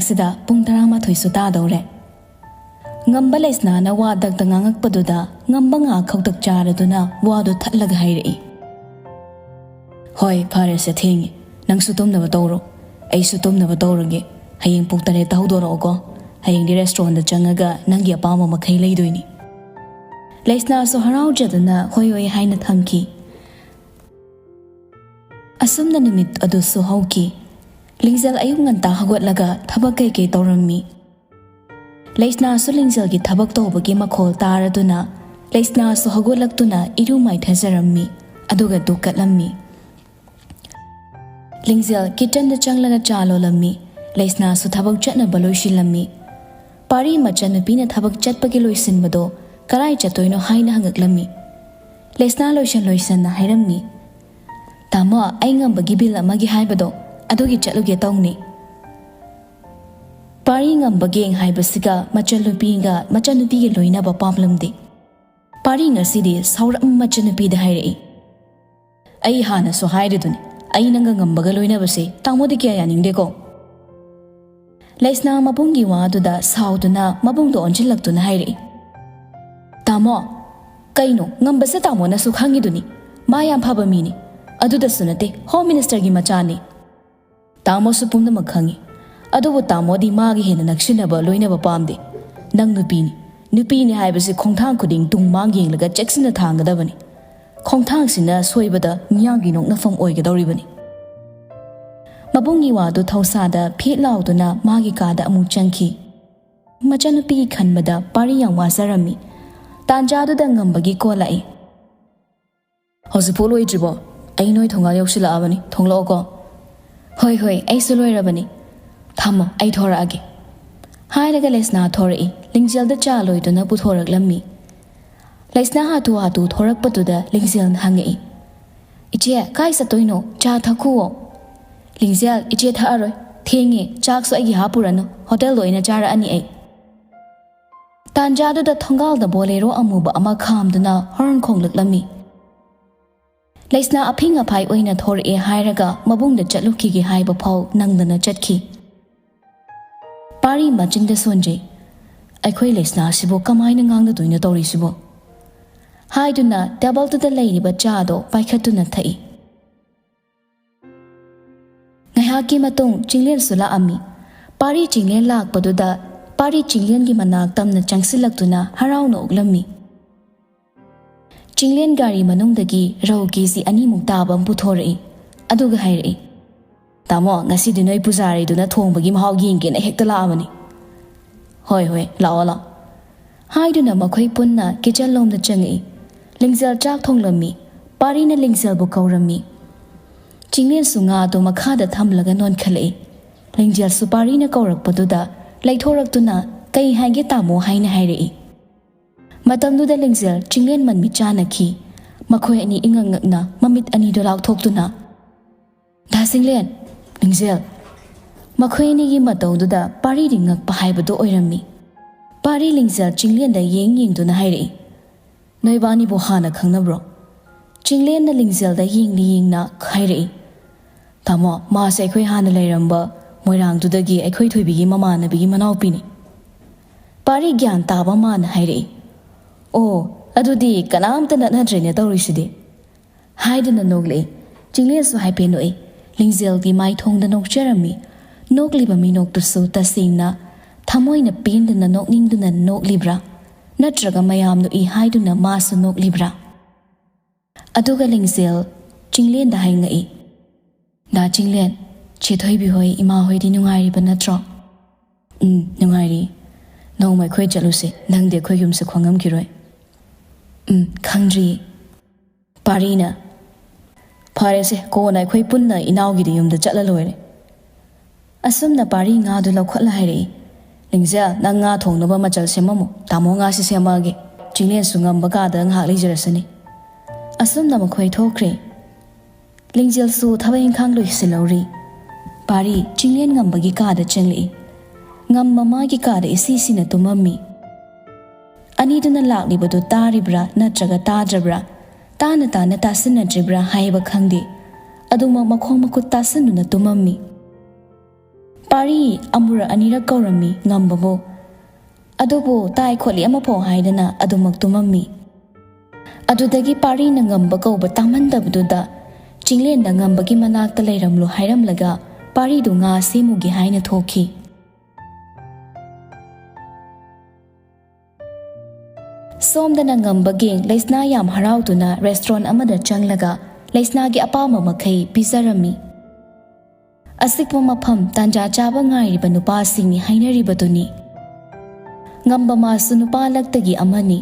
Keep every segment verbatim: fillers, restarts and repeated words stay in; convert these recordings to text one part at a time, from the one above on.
ꯁꯤꯗ ꯄꯨꯡ ꯇꯔꯥꯃꯥꯊꯣꯏꯁꯨ ꯇꯥꯗꯧꯔꯦ꯫ ꯉꯝꯕ ꯂꯩꯁꯅꯥꯅ ꯋꯥ ꯗꯛꯇ ꯉꯥꯡꯉꯛꯄꯗꯨꯗ ꯉꯝꯕ ꯉꯥ ꯈꯧꯇꯛ ꯆꯥꯔꯗꯨꯅ ꯋꯥꯗꯨ ꯊꯠꯂꯒ ꯍꯥꯏꯔꯛꯏ꯫ "ꯍꯣꯏ, ꯐꯔꯦꯁꯦ, ꯊꯦꯡꯉꯦ꯫ ꯅꯪꯁꯨ ꯇꯨꯝꯅꯕ ꯇꯧꯔꯣ, ꯑꯩꯁꯨ ꯇꯨꯝꯅꯕ ꯇꯧꯔꯒꯦ꯫ ꯍꯌꯦꯡ ꯄꯨꯡ ꯇꯔꯦꯠꯇ ꯍꯧꯗꯣꯔꯛꯑꯣꯀꯣ꯫ ꯍꯌꯦꯡꯗꯤ ꯔꯦꯁꯇꯨꯔꯦꯟꯗ ꯆꯪꯉꯒ ꯅꯪꯒꯤ ꯑꯄꯥꯝꯕ ꯃꯈꯩ ꯂꯩꯗꯣꯏꯅꯤ꯫" ꯂꯩꯁꯅꯥꯁꯨ ꯍꯔꯥꯎꯖꯗꯨꯅ ꯍꯣꯏ ꯍꯣꯏ ꯍꯥꯏꯅ ꯊꯝꯈꯤ꯫ ꯑꯁꯨꯝꯅ ꯅꯨꯃꯤꯠ ꯑꯗꯨꯁꯨ ꯍꯧꯈꯤ꯫ ꯂꯤꯡꯖꯦꯜ ꯑꯌꯨꯛ ꯉꯟꯇꯥ ꯍꯧꯒꯠꯂꯒ ꯊꯕꯛ ꯀꯩꯀꯩ ꯇꯧꯔꯝꯃꯤ꯫ ꯂꯩꯁꯅꯥꯁꯨ ꯂꯤꯡꯖꯦꯜꯒꯤ ꯊꯕꯛ ꯇꯧꯕꯒꯤ ꯃꯈꯣꯜ ꯇꯥꯔꯗꯨꯅ ꯂꯩꯁꯅꯥꯁꯨ ꯍꯧꯒꯠꯂꯛꯇꯨꯅ ꯏꯔꯨ ꯃꯥꯏꯊꯖꯔꯝꯃꯤ, ꯑꯗꯨꯒ ꯗꯨꯛ ꯀꯠꯂꯝꯃꯤ꯫ ꯂꯤꯡꯖꯦꯜ ꯀꯤꯠꯆꯟꯗ ꯆꯪꯂꯒ ꯆꯥ ꯂꯣꯜꯂꯝꯃꯤ꯫ ꯂꯩꯁꯅꯥꯁꯨ ꯊꯕꯛ ꯆꯠꯅꯕ ꯂꯣꯏꯁꯤꯜꯂꯝꯃꯤ꯫ ꯄꯥꯔꯤ ꯃꯆꯟꯅꯨꯄꯤꯅ ꯊꯕꯛ ꯆꯠꯄꯒꯤ ꯂꯣꯏꯁꯤꯟꯕꯗꯣ ꯀꯔꯥꯏ ꯆꯠꯇꯣꯏꯅꯣ ꯍꯥꯏꯅ ꯍꯪꯉꯛꯂꯝꯃꯤ꯫ ꯂꯩꯁꯅꯥ ꯂꯣꯏꯁꯟ ꯂꯣꯏꯁꯟꯅ ꯍꯥꯏꯔꯝꯃꯤ, "ꯇꯥꯃꯣ, ꯑꯩ ꯉꯝꯕꯒꯤ ꯕꯤꯜ ꯑꯃꯒꯤ ꯍꯥꯏꯕꯗꯣ ꯑꯗꯨꯒꯤ ꯆꯠꯂꯨꯒꯦ ꯇꯧꯅꯤ꯫" ꯄꯥꯔꯤ ꯉꯝꯕ ꯒꯦꯡ ꯍꯥꯏꯕꯁꯤꯒ ꯃꯆꯟꯅꯨꯄꯤꯒ ꯃꯆꯟꯅꯨꯄꯤꯒꯤ ꯂꯣꯏꯅꯕ ꯄꯥꯝꯂꯝꯗꯦ꯫ ꯄꯥꯔꯤ ꯉꯁꯤꯗꯤ ꯁꯥꯎꯔꯞ ꯃꯆꯟꯅꯨꯄꯤꯗ ꯍꯥꯏꯔꯛꯏ, "ꯑꯩ ꯍꯥꯟꯅꯁꯨ ꯍꯥꯏꯔꯤꯗꯨꯅꯤ, ꯑꯩ ꯅꯪꯒ ꯉꯝꯕꯒ ꯂꯣꯏꯅꯕꯁꯦ ꯇꯥꯃꯣꯗꯤ ꯀꯌꯥ ꯌꯥꯅꯤꯡꯗꯦꯀꯣ꯫" ꯂꯩꯁꯅꯥ ꯃꯕꯨꯡꯒꯤ ꯋꯥꯗꯨꯗ ꯁꯥꯎꯗꯨꯅ ꯃꯕꯨꯡꯗꯣ ꯑꯣꯟꯁꯤꯜꯂꯛꯇꯨꯅ ꯍꯥꯏꯔꯛꯏ, "ꯇꯥꯃꯣ, ꯀꯩꯅꯣ, ꯉꯝꯕꯁꯦ ꯇꯥꯃꯣꯅꯁꯨ ꯈꯪꯉꯤꯗꯨꯅꯤ, ꯃꯥ ꯌꯥꯝ ꯐꯕ ꯃꯤꯅꯤ꯫ ꯑꯗꯨꯗꯁꯨ ꯅꯠꯇꯦ, ꯍꯣꯝ ꯃꯤꯅꯤꯁꯇꯔꯒꯤ ꯃꯆꯥꯅꯤ꯫ ꯇꯥꯃꯣꯁꯨ ꯄꯨꯝꯅꯃꯛ ꯈꯪꯉꯤ꯫ ꯑꯗꯨꯕꯨ ꯇꯥꯃꯣꯗꯤ ꯃꯥꯒꯤ ꯍꯦꯟꯅ ꯅꯛꯁꯤꯟꯅꯕ ꯂꯣꯏꯅꯕ ꯄꯥꯝꯗꯦ꯫ ꯅꯪ ꯅꯨꯄꯤꯅꯤ꯫ ꯅꯨꯄꯤꯅꯤ ꯍꯥꯏꯕꯁꯤ ꯈꯣꯡꯊꯥꯡ ꯈꯨꯗꯤꯡ ꯇꯨꯡ ꯃꯥꯡ ꯌꯦꯡꯂꯒ ꯆꯦꯛꯁꯤꯟꯅ ꯊꯥꯡꯒꯗꯕꯅꯤ꯫ ꯈꯣꯡꯊꯥꯡꯁꯤꯅ ꯁꯣꯏꯕꯗ ꯃꯤꯌꯥꯝꯒꯤ ꯅꯣꯛꯅꯐꯝ ꯑꯣꯏꯒꯗꯧꯔꯤꯕꯅꯤ꯫" ꯃꯕꯨꯡꯒꯤ ꯋꯥꯗꯨ ꯊꯧꯁꯥꯗ ꯐꯤꯠ ꯂꯥꯎꯗꯨꯅ ꯃꯥꯒꯤ ꯀꯥꯗ ꯑꯃꯨꯛ ꯆꯪꯈꯤ꯫ ꯃꯆꯟꯅꯨꯄꯤꯒꯤ ꯈꯟꯕꯗ ꯄꯥꯔꯤ ꯌꯥꯝ ꯋꯥꯖꯔꯝꯃꯤ꯫ ꯇꯥꯟꯖꯥꯗꯨꯗ ꯉꯝꯕꯒꯤ ꯀꯣꯜ ꯂꯥꯛꯏ꯫ "ꯍꯧꯖꯤꯛꯐꯥꯎ ꯂꯣꯏꯗ꯭ꯔꯤꯕꯣ? ꯑꯩ ꯅꯣꯏ ꯊꯣꯡꯒꯥꯜ ꯌꯧꯁꯤꯜꯂꯛꯑꯕꯅꯤ, ꯊꯣꯡꯂꯛꯑꯣꯀꯣ꯫" "ꯍꯣꯏ, ꯍꯣꯏ, ꯑꯩꯁꯨ ꯂꯣꯏꯔꯕꯅꯤ꯫ ꯊꯝꯃꯣ, ꯑꯩ ꯊꯣꯔꯛꯑꯒꯦ꯫" ꯍꯥꯏꯔꯒ ꯂꯩꯁꯅꯥ ꯊꯣꯔꯛꯏ꯫ ꯂꯤꯡꯖꯦꯜꯗ ꯆꯥ ꯂꯣꯏꯗꯨꯅ ꯄꯨꯊꯣꯔꯛꯂꯝꯃꯤ꯫ ꯂꯩꯁꯅꯥ ꯍꯥꯊꯨ ꯍꯥꯊꯨ ꯊꯣꯔꯛꯄꯗꯨꯗ ꯂꯤꯡꯖꯦꯜꯅ ꯍꯪꯉꯛꯏ, "ꯏꯆꯦ, ꯀꯥꯏ ꯆꯠꯇꯣꯏꯅꯣ? ꯆꯥ ꯊꯛꯈꯨꯋꯣ꯫" "ꯂꯤꯡꯖꯦꯜ, ꯏꯆꯦ ꯊꯛꯑꯔꯣꯏ꯫ ꯊꯦꯡꯉꯦ, ꯆꯥꯛꯁꯨ ꯑꯩꯒꯤ ꯍꯥꯞꯄꯨꯔꯅꯨ, ꯍꯣꯇꯦꯜꯗ ꯑꯣꯏꯅ ꯆꯥꯔꯛꯑꯅꯤ ꯑꯩ꯫" ꯇꯥꯟꯖꯥꯗꯨꯗ ꯊꯣꯡꯒꯥꯜꯗ ꯕꯣꯂꯦꯔꯣ ꯑꯃꯨꯕ ꯑꯃ ꯈꯥꯝꯗꯨꯅ ꯍꯣꯔꯟ ꯈꯣꯡꯂꯛꯂꯝꯃꯤ꯫ ꯂꯩꯁꯅꯥ ꯑꯐꯤꯡ ꯑꯐꯥꯏ ꯑꯣꯏꯅ ꯊꯣꯔꯛꯑꯦ ꯍꯥꯏꯔꯒ ꯃꯕꯨꯡꯗ ꯆꯠꯂꯨꯈꯤꯒꯦ ꯍꯥꯏꯕ ꯐꯥꯎ ꯅꯪꯗꯅ ꯆꯠꯈꯤ꯫ ꯄꯥꯔꯤ ꯃꯆꯤꯟꯗ ꯁꯣꯟꯖꯩ꯫ "ꯑꯩꯈꯣꯏ ꯂꯩꯁꯅꯥꯁꯤꯕꯨ ꯀꯃꯥꯏꯅ ꯉꯥꯡꯅꯗꯣꯏꯅꯣ ꯇꯧꯔꯤꯁꯤꯕꯣ?" ꯍꯥꯏꯗꯨꯅ ꯇꯦꯕꯜꯗꯨꯗ ꯂꯩꯔꯤꯕ ꯆꯥꯗꯣ ꯄꯥꯏꯈꯠꯇꯨꯅ ꯊꯛꯏ꯫ ꯉꯥꯏꯍꯥꯛꯀꯤ ꯃꯇꯨꯡ ꯆꯤꯡꯂꯦꯟꯁꯨ ꯂꯥꯛꯑꯝꯃꯤ꯫ ꯄꯥꯔꯤ ꯆꯤꯡꯂꯦꯟ ꯂꯥꯛꯄꯗꯨꯗ ꯄꯥꯔꯤ ꯆꯤꯡꯂꯦꯟꯒꯤ ꯃꯅꯥꯛ ꯇꯝꯅ ꯆꯪꯁꯤꯜꯂꯛꯇꯨꯅ ꯍꯔꯥꯎꯅ ꯑꯣꯛꯂꯝꯃꯤ꯫ ꯆꯤꯡꯂꯦꯟ ꯒꯥꯔꯤ ꯃꯅꯨꯡꯗꯒꯤ ꯔꯧ ꯀꯦ ꯖꯤ ꯑꯅꯤꯃꯨꯛ ꯇꯥꯕ ꯑꯃ ꯄꯨꯊꯣꯔꯛꯏ꯫ ꯑꯗꯨꯒ ꯍꯥꯏꯔꯛꯏ, "ꯇꯥꯃꯣ, ꯉꯁꯤꯗꯤ ꯅꯣꯏ ꯄꯨꯖꯥꯔꯤꯗꯨꯅ ꯊꯣꯡꯕꯒꯤ ꯃꯍꯥꯎ ꯌꯦꯡꯒꯦꯅ ꯍꯦꯛꯇ ꯂꯥꯛꯑꯕꯅꯤ꯫" "ꯍꯣꯏ, ꯍꯣꯏ, ꯂꯥꯛꯑꯣ, ꯂꯥꯛꯑꯣ," ꯍꯥꯏꯗꯨꯅ ꯃꯈꯣꯏ ꯄꯨꯟꯅ ꯀꯤꯆꯟ ꯂꯣꯝꯗ ꯆꯪꯉꯛꯏ꯫ ꯂꯤꯡꯖꯦꯜ ꯆꯥꯛ ꯊꯣꯡꯂꯝꯃꯤ꯫ ꯄꯥꯔꯤꯅ ꯂꯤꯡꯖꯦꯜꯕꯨ ꯀꯧꯔꯝꯃꯤ꯫ ꯆꯤꯡꯂꯦꯟꯁꯨ ꯉꯥꯗꯣ ꯃꯈꯥꯗ ꯊꯝꯂꯒ ꯅꯣꯟꯈꯠꯂꯛꯏ꯫ ꯂꯤꯡꯖꯦꯜꯁꯨ ꯄꯥꯔꯤꯅ ꯀꯧꯔꯛꯄꯗꯨꯗ ꯂꯩꯊꯣꯔꯛꯇꯨꯅ, "ꯀꯩ ꯍꯥꯏꯒꯦ ꯇꯥꯃꯣ?" ꯍꯥꯏꯅ ꯍꯥꯏꯔꯛꯏ꯫ ꯃꯇꯝꯗꯨꯗ ꯂꯤꯡꯖꯦꯜ ꯆꯤꯡꯂꯦꯟ ꯃꯟꯃꯤꯠ ꯆꯥꯅꯈꯤ꯫ ꯃꯈꯣꯏ ꯑꯅꯤ ꯏꯉꯛ ꯉꯛꯅ ꯃꯃꯤꯠ ꯑꯅꯤꯗꯨ ꯂꯥꯎꯊꯣꯛꯇꯨꯅ, "ꯗꯥ ꯆꯤꯡꯂꯦꯟ! ꯂꯤꯡꯖꯦꯜ!" ꯃꯈꯣꯏ ꯑꯅꯤꯒꯤ ꯃꯇꯧꯗꯨꯗ ꯄꯥꯔꯤꯗꯤ ꯉꯛꯄ ꯍꯥꯏꯕꯗꯨ ꯑꯣꯏꯔꯝꯃꯤ꯫ ꯄꯥꯔꯤ ꯂꯤꯡꯖꯦꯜ ꯆꯤꯡꯂꯦꯟꯗ ꯌꯦꯡ ꯌꯦꯡꯗꯨꯅ ꯍꯥꯏꯔꯛꯏ, "ꯅꯣꯏꯕꯥꯅꯤꯕꯨ ꯍꯥꯟꯅ ꯈꯪꯅꯕ꯭ꯔꯣ?" ꯆꯤꯡꯂꯦꯟꯅ ꯂꯤꯡꯖꯦꯜꯗ ꯌꯦꯡꯂꯤ ꯌꯦꯡꯅ ꯍꯥꯏꯔꯛꯏ, "ꯇꯥꯃꯣ, ꯃꯥꯁꯦ ꯑꯩꯈꯣꯏ ꯍꯥꯟꯅ ꯂꯩꯔꯝꯕ ꯃꯣꯏꯔꯥꯡꯗꯨꯗꯒꯤ ꯑꯩꯈꯣꯏ ꯊꯣꯏꯕꯤꯒꯤ ꯃꯃꯥꯟꯅꯕꯤꯒꯤ ꯃꯅꯥꯎꯄꯤꯅꯤ꯫" ꯄꯥꯔꯤ ꯒ꯭ꯌꯥꯟ ꯇꯥꯕ ꯃꯥꯅ ꯍꯥꯏꯔꯛꯏ, "ꯑꯣ, ꯑꯗꯨꯗꯤ ꯀꯅꯥꯝꯇ ꯅꯠꯅꯗ꯭ꯔꯦꯅꯦ ꯇꯧꯔꯤꯁꯤꯗꯤ," ꯍꯥꯏꯗꯨꯅ ꯅꯣꯛꯂꯛꯏ꯫ ꯆꯤꯡꯂꯦꯟꯁꯨ ꯍꯥꯏꯐꯦꯠ ꯅꯣꯛꯏ꯫ ꯂꯤꯡꯖꯦꯜꯒꯤ ꯃꯥꯏꯊꯣꯡꯗ ꯅꯣꯛꯆꯔꯝꯃꯤ꯫ ꯅꯣꯛꯂꯤꯕ ꯃꯤꯅꯣꯛꯇꯨꯁꯨ ꯇꯁꯦꯡꯅ ꯊꯃꯣꯏꯅ ꯄꯦꯟꯗꯅ ꯅꯣꯛꯅꯤꯡꯗꯨꯅ ꯅꯣꯛꯂꯤꯕ꯭ꯔꯥ? ꯅꯠꯇ꯭ꯔꯒ ꯃꯌꯥꯝ ꯅꯣꯛꯏ ꯍꯥꯏꯗꯨꯅ ꯃꯥꯁꯨ ꯅꯣꯛꯂꯤꯕ꯭ꯔꯥ? ꯑꯗꯨꯒ ꯂꯤꯡꯖꯦꯜ ꯆꯤꯡꯂꯦꯟꯗ ꯍꯥꯏꯉꯛꯏ, "ꯗꯥ ꯆꯤꯡꯂꯦꯟ, ꯆꯦ ꯊꯣꯏꯕꯤ ꯍꯣꯏ, ꯏꯃꯥ ꯍꯣꯏꯗꯤ ꯅꯨꯡꯉꯥꯏꯔꯤꯕ ꯅꯠꯇ꯭ꯔꯣ?" "ꯎꯝ, ꯅꯨꯡꯉꯥꯏꯔꯤ꯫ ꯅꯣꯡꯃ ꯑꯩꯈꯣꯏ ꯆꯠꯂꯨꯁꯦ, ꯅꯪꯗꯤ ꯑꯩꯈꯣꯏ ꯌꯨꯝꯁꯦ ꯈꯣꯡꯉꯝꯈꯤꯔꯣꯏ꯫" "ꯎꯝ, ꯈꯪꯗ꯭ꯔꯤꯌꯦ꯫" ꯄꯥꯔꯤꯅ, "ꯐꯔꯦꯁꯦ, ꯀꯣꯟꯅ ꯑꯩꯈꯣꯏ ꯄꯨꯟꯅ ꯏꯅꯥꯎꯒꯤꯗ ꯌꯨꯝꯗ ꯆꯠꯂ ꯂꯣꯏꯔꯦ꯫" ꯑꯁꯨꯝꯅ ꯄꯥꯔꯤ ꯉꯥꯗꯨ ꯂꯧꯈꯠꯂ ꯍꯥꯏꯔꯛꯏ, "ꯂꯤꯡꯖꯦꯜ, ꯅꯪ ꯉꯥ ꯊꯣꯡꯅꯕ ꯃꯆꯜ ꯁꯦꯝꯃꯝꯃꯨ, ꯇꯥꯃꯣ ꯉꯥꯁꯤ ꯁꯦꯝꯃꯛꯑꯒꯦ꯫ ꯆꯤꯡꯂꯦꯟꯁꯨ ꯉꯝꯕ ꯀꯥꯗ ꯉꯥꯏꯍꯥꯛ ꯂꯩꯖꯔꯁꯅꯤ꯫" ꯑꯁꯨꯝꯅ ꯃꯈꯣꯏ ꯊꯣꯛꯈ꯭ꯔꯦ꯫ ꯂꯤꯡꯖꯦꯜꯁꯨ ꯊꯕꯛ ꯏꯪꯈꯥꯡ ꯂꯣꯏꯁꯤꯜꯍꯧꯔꯤ꯫ ꯄꯥꯔꯤ ꯆꯤꯡꯂꯦꯟ ꯉꯝꯕꯒꯤ ꯀꯥꯗ ꯆꯪꯂꯛꯏ꯫ ꯉꯝꯕ ꯃꯥꯒꯤ ꯀꯥꯗ ꯏꯁꯤꯁꯤꯅ ꯇꯨꯝꯃꯝꯃꯤ꯫ ꯑꯅꯤꯗꯨꯅ ꯂꯥꯛꯂꯤꯕꯗꯨ ꯇꯥꯔꯤꯕ꯭ꯔꯥ ꯅꯠꯇ꯭ꯔꯒ ꯇꯥꯗ꯭ꯔꯕ꯭ꯔꯥ, ꯇꯥꯅ ꯇꯥꯅ ꯇꯥꯁꯤꯟꯅꯗ꯭ꯔꯤꯕ꯭ꯔꯥ ꯍꯥꯏꯕ ꯈꯪꯗꯦ꯫ ꯑꯗꯨꯃꯛ ꯃꯈꯣꯡ ꯃꯈꯨꯠ ꯇꯥꯁꯤꯟꯗꯨꯅ ꯇꯨꯝꯃꯝꯃꯤ꯫ ꯄꯥꯔꯤ ꯑꯃꯨꯔꯛ ꯑꯅꯤꯔꯛ ꯀꯧꯔꯝꯃꯤ ꯉꯝꯕꯕꯨ꯫ ꯑꯗꯨꯕꯨ ꯇꯥꯏ ꯈꯣꯠꯂꯤ ꯑꯃꯐꯥꯎ ꯍꯥꯏꯗꯅ ꯑꯗꯨꯃꯛ ꯇꯨꯝꯃꯝꯃꯤ꯫ ꯑꯗꯨꯗꯒꯤ ꯄꯥꯔꯤꯅ ꯉꯝꯕ ꯀꯧꯕ ꯇꯥꯃꯟꯗꯕꯗꯨꯗ ꯆꯤꯡꯂꯦꯟꯗ ꯉꯝꯕꯒꯤ ꯃꯅꯥꯛꯇ ꯂꯩꯔꯝꯂꯨ ꯍꯥꯏꯔꯝꯂꯒ ꯄꯥꯔꯤꯗꯨ ꯉꯥ ꯁꯦꯝꯃꯨꯒꯦ ꯍꯥꯏꯅ ꯊꯣꯛꯈꯤ꯫ ꯁꯣꯝꯗꯅ ꯉꯝꯕ ꯒꯦꯡ ꯂꯩꯁꯅꯥ ꯌꯥꯝ ꯍꯔꯥꯎꯗꯨꯅ ꯔꯦꯁꯇꯨꯔꯦꯟ ꯑꯃꯗ ꯆꯪꯂꯒ ꯂꯩꯁꯅꯥꯒꯤ ꯑꯄꯥꯝꯕ ꯃꯈꯩ ꯄꯤꯖꯔꯝꯃꯤ꯫ ꯑꯆꯤꯛꯄ ꯃꯐꯝ ꯇꯥꯟꯖꯥ ꯆꯥꯕ ꯉꯥꯏꯔꯤꯕ ꯅꯨꯄꯥꯁꯤꯡꯅꯤ ꯍꯥꯏꯅꯔꯤꯕꯗꯨꯅꯤ꯫ ꯉꯝꯕ ꯃꯥꯁꯨ ꯅꯨꯄꯥ ꯂꯛꯇꯒꯤ ꯑꯃꯅꯤ꯫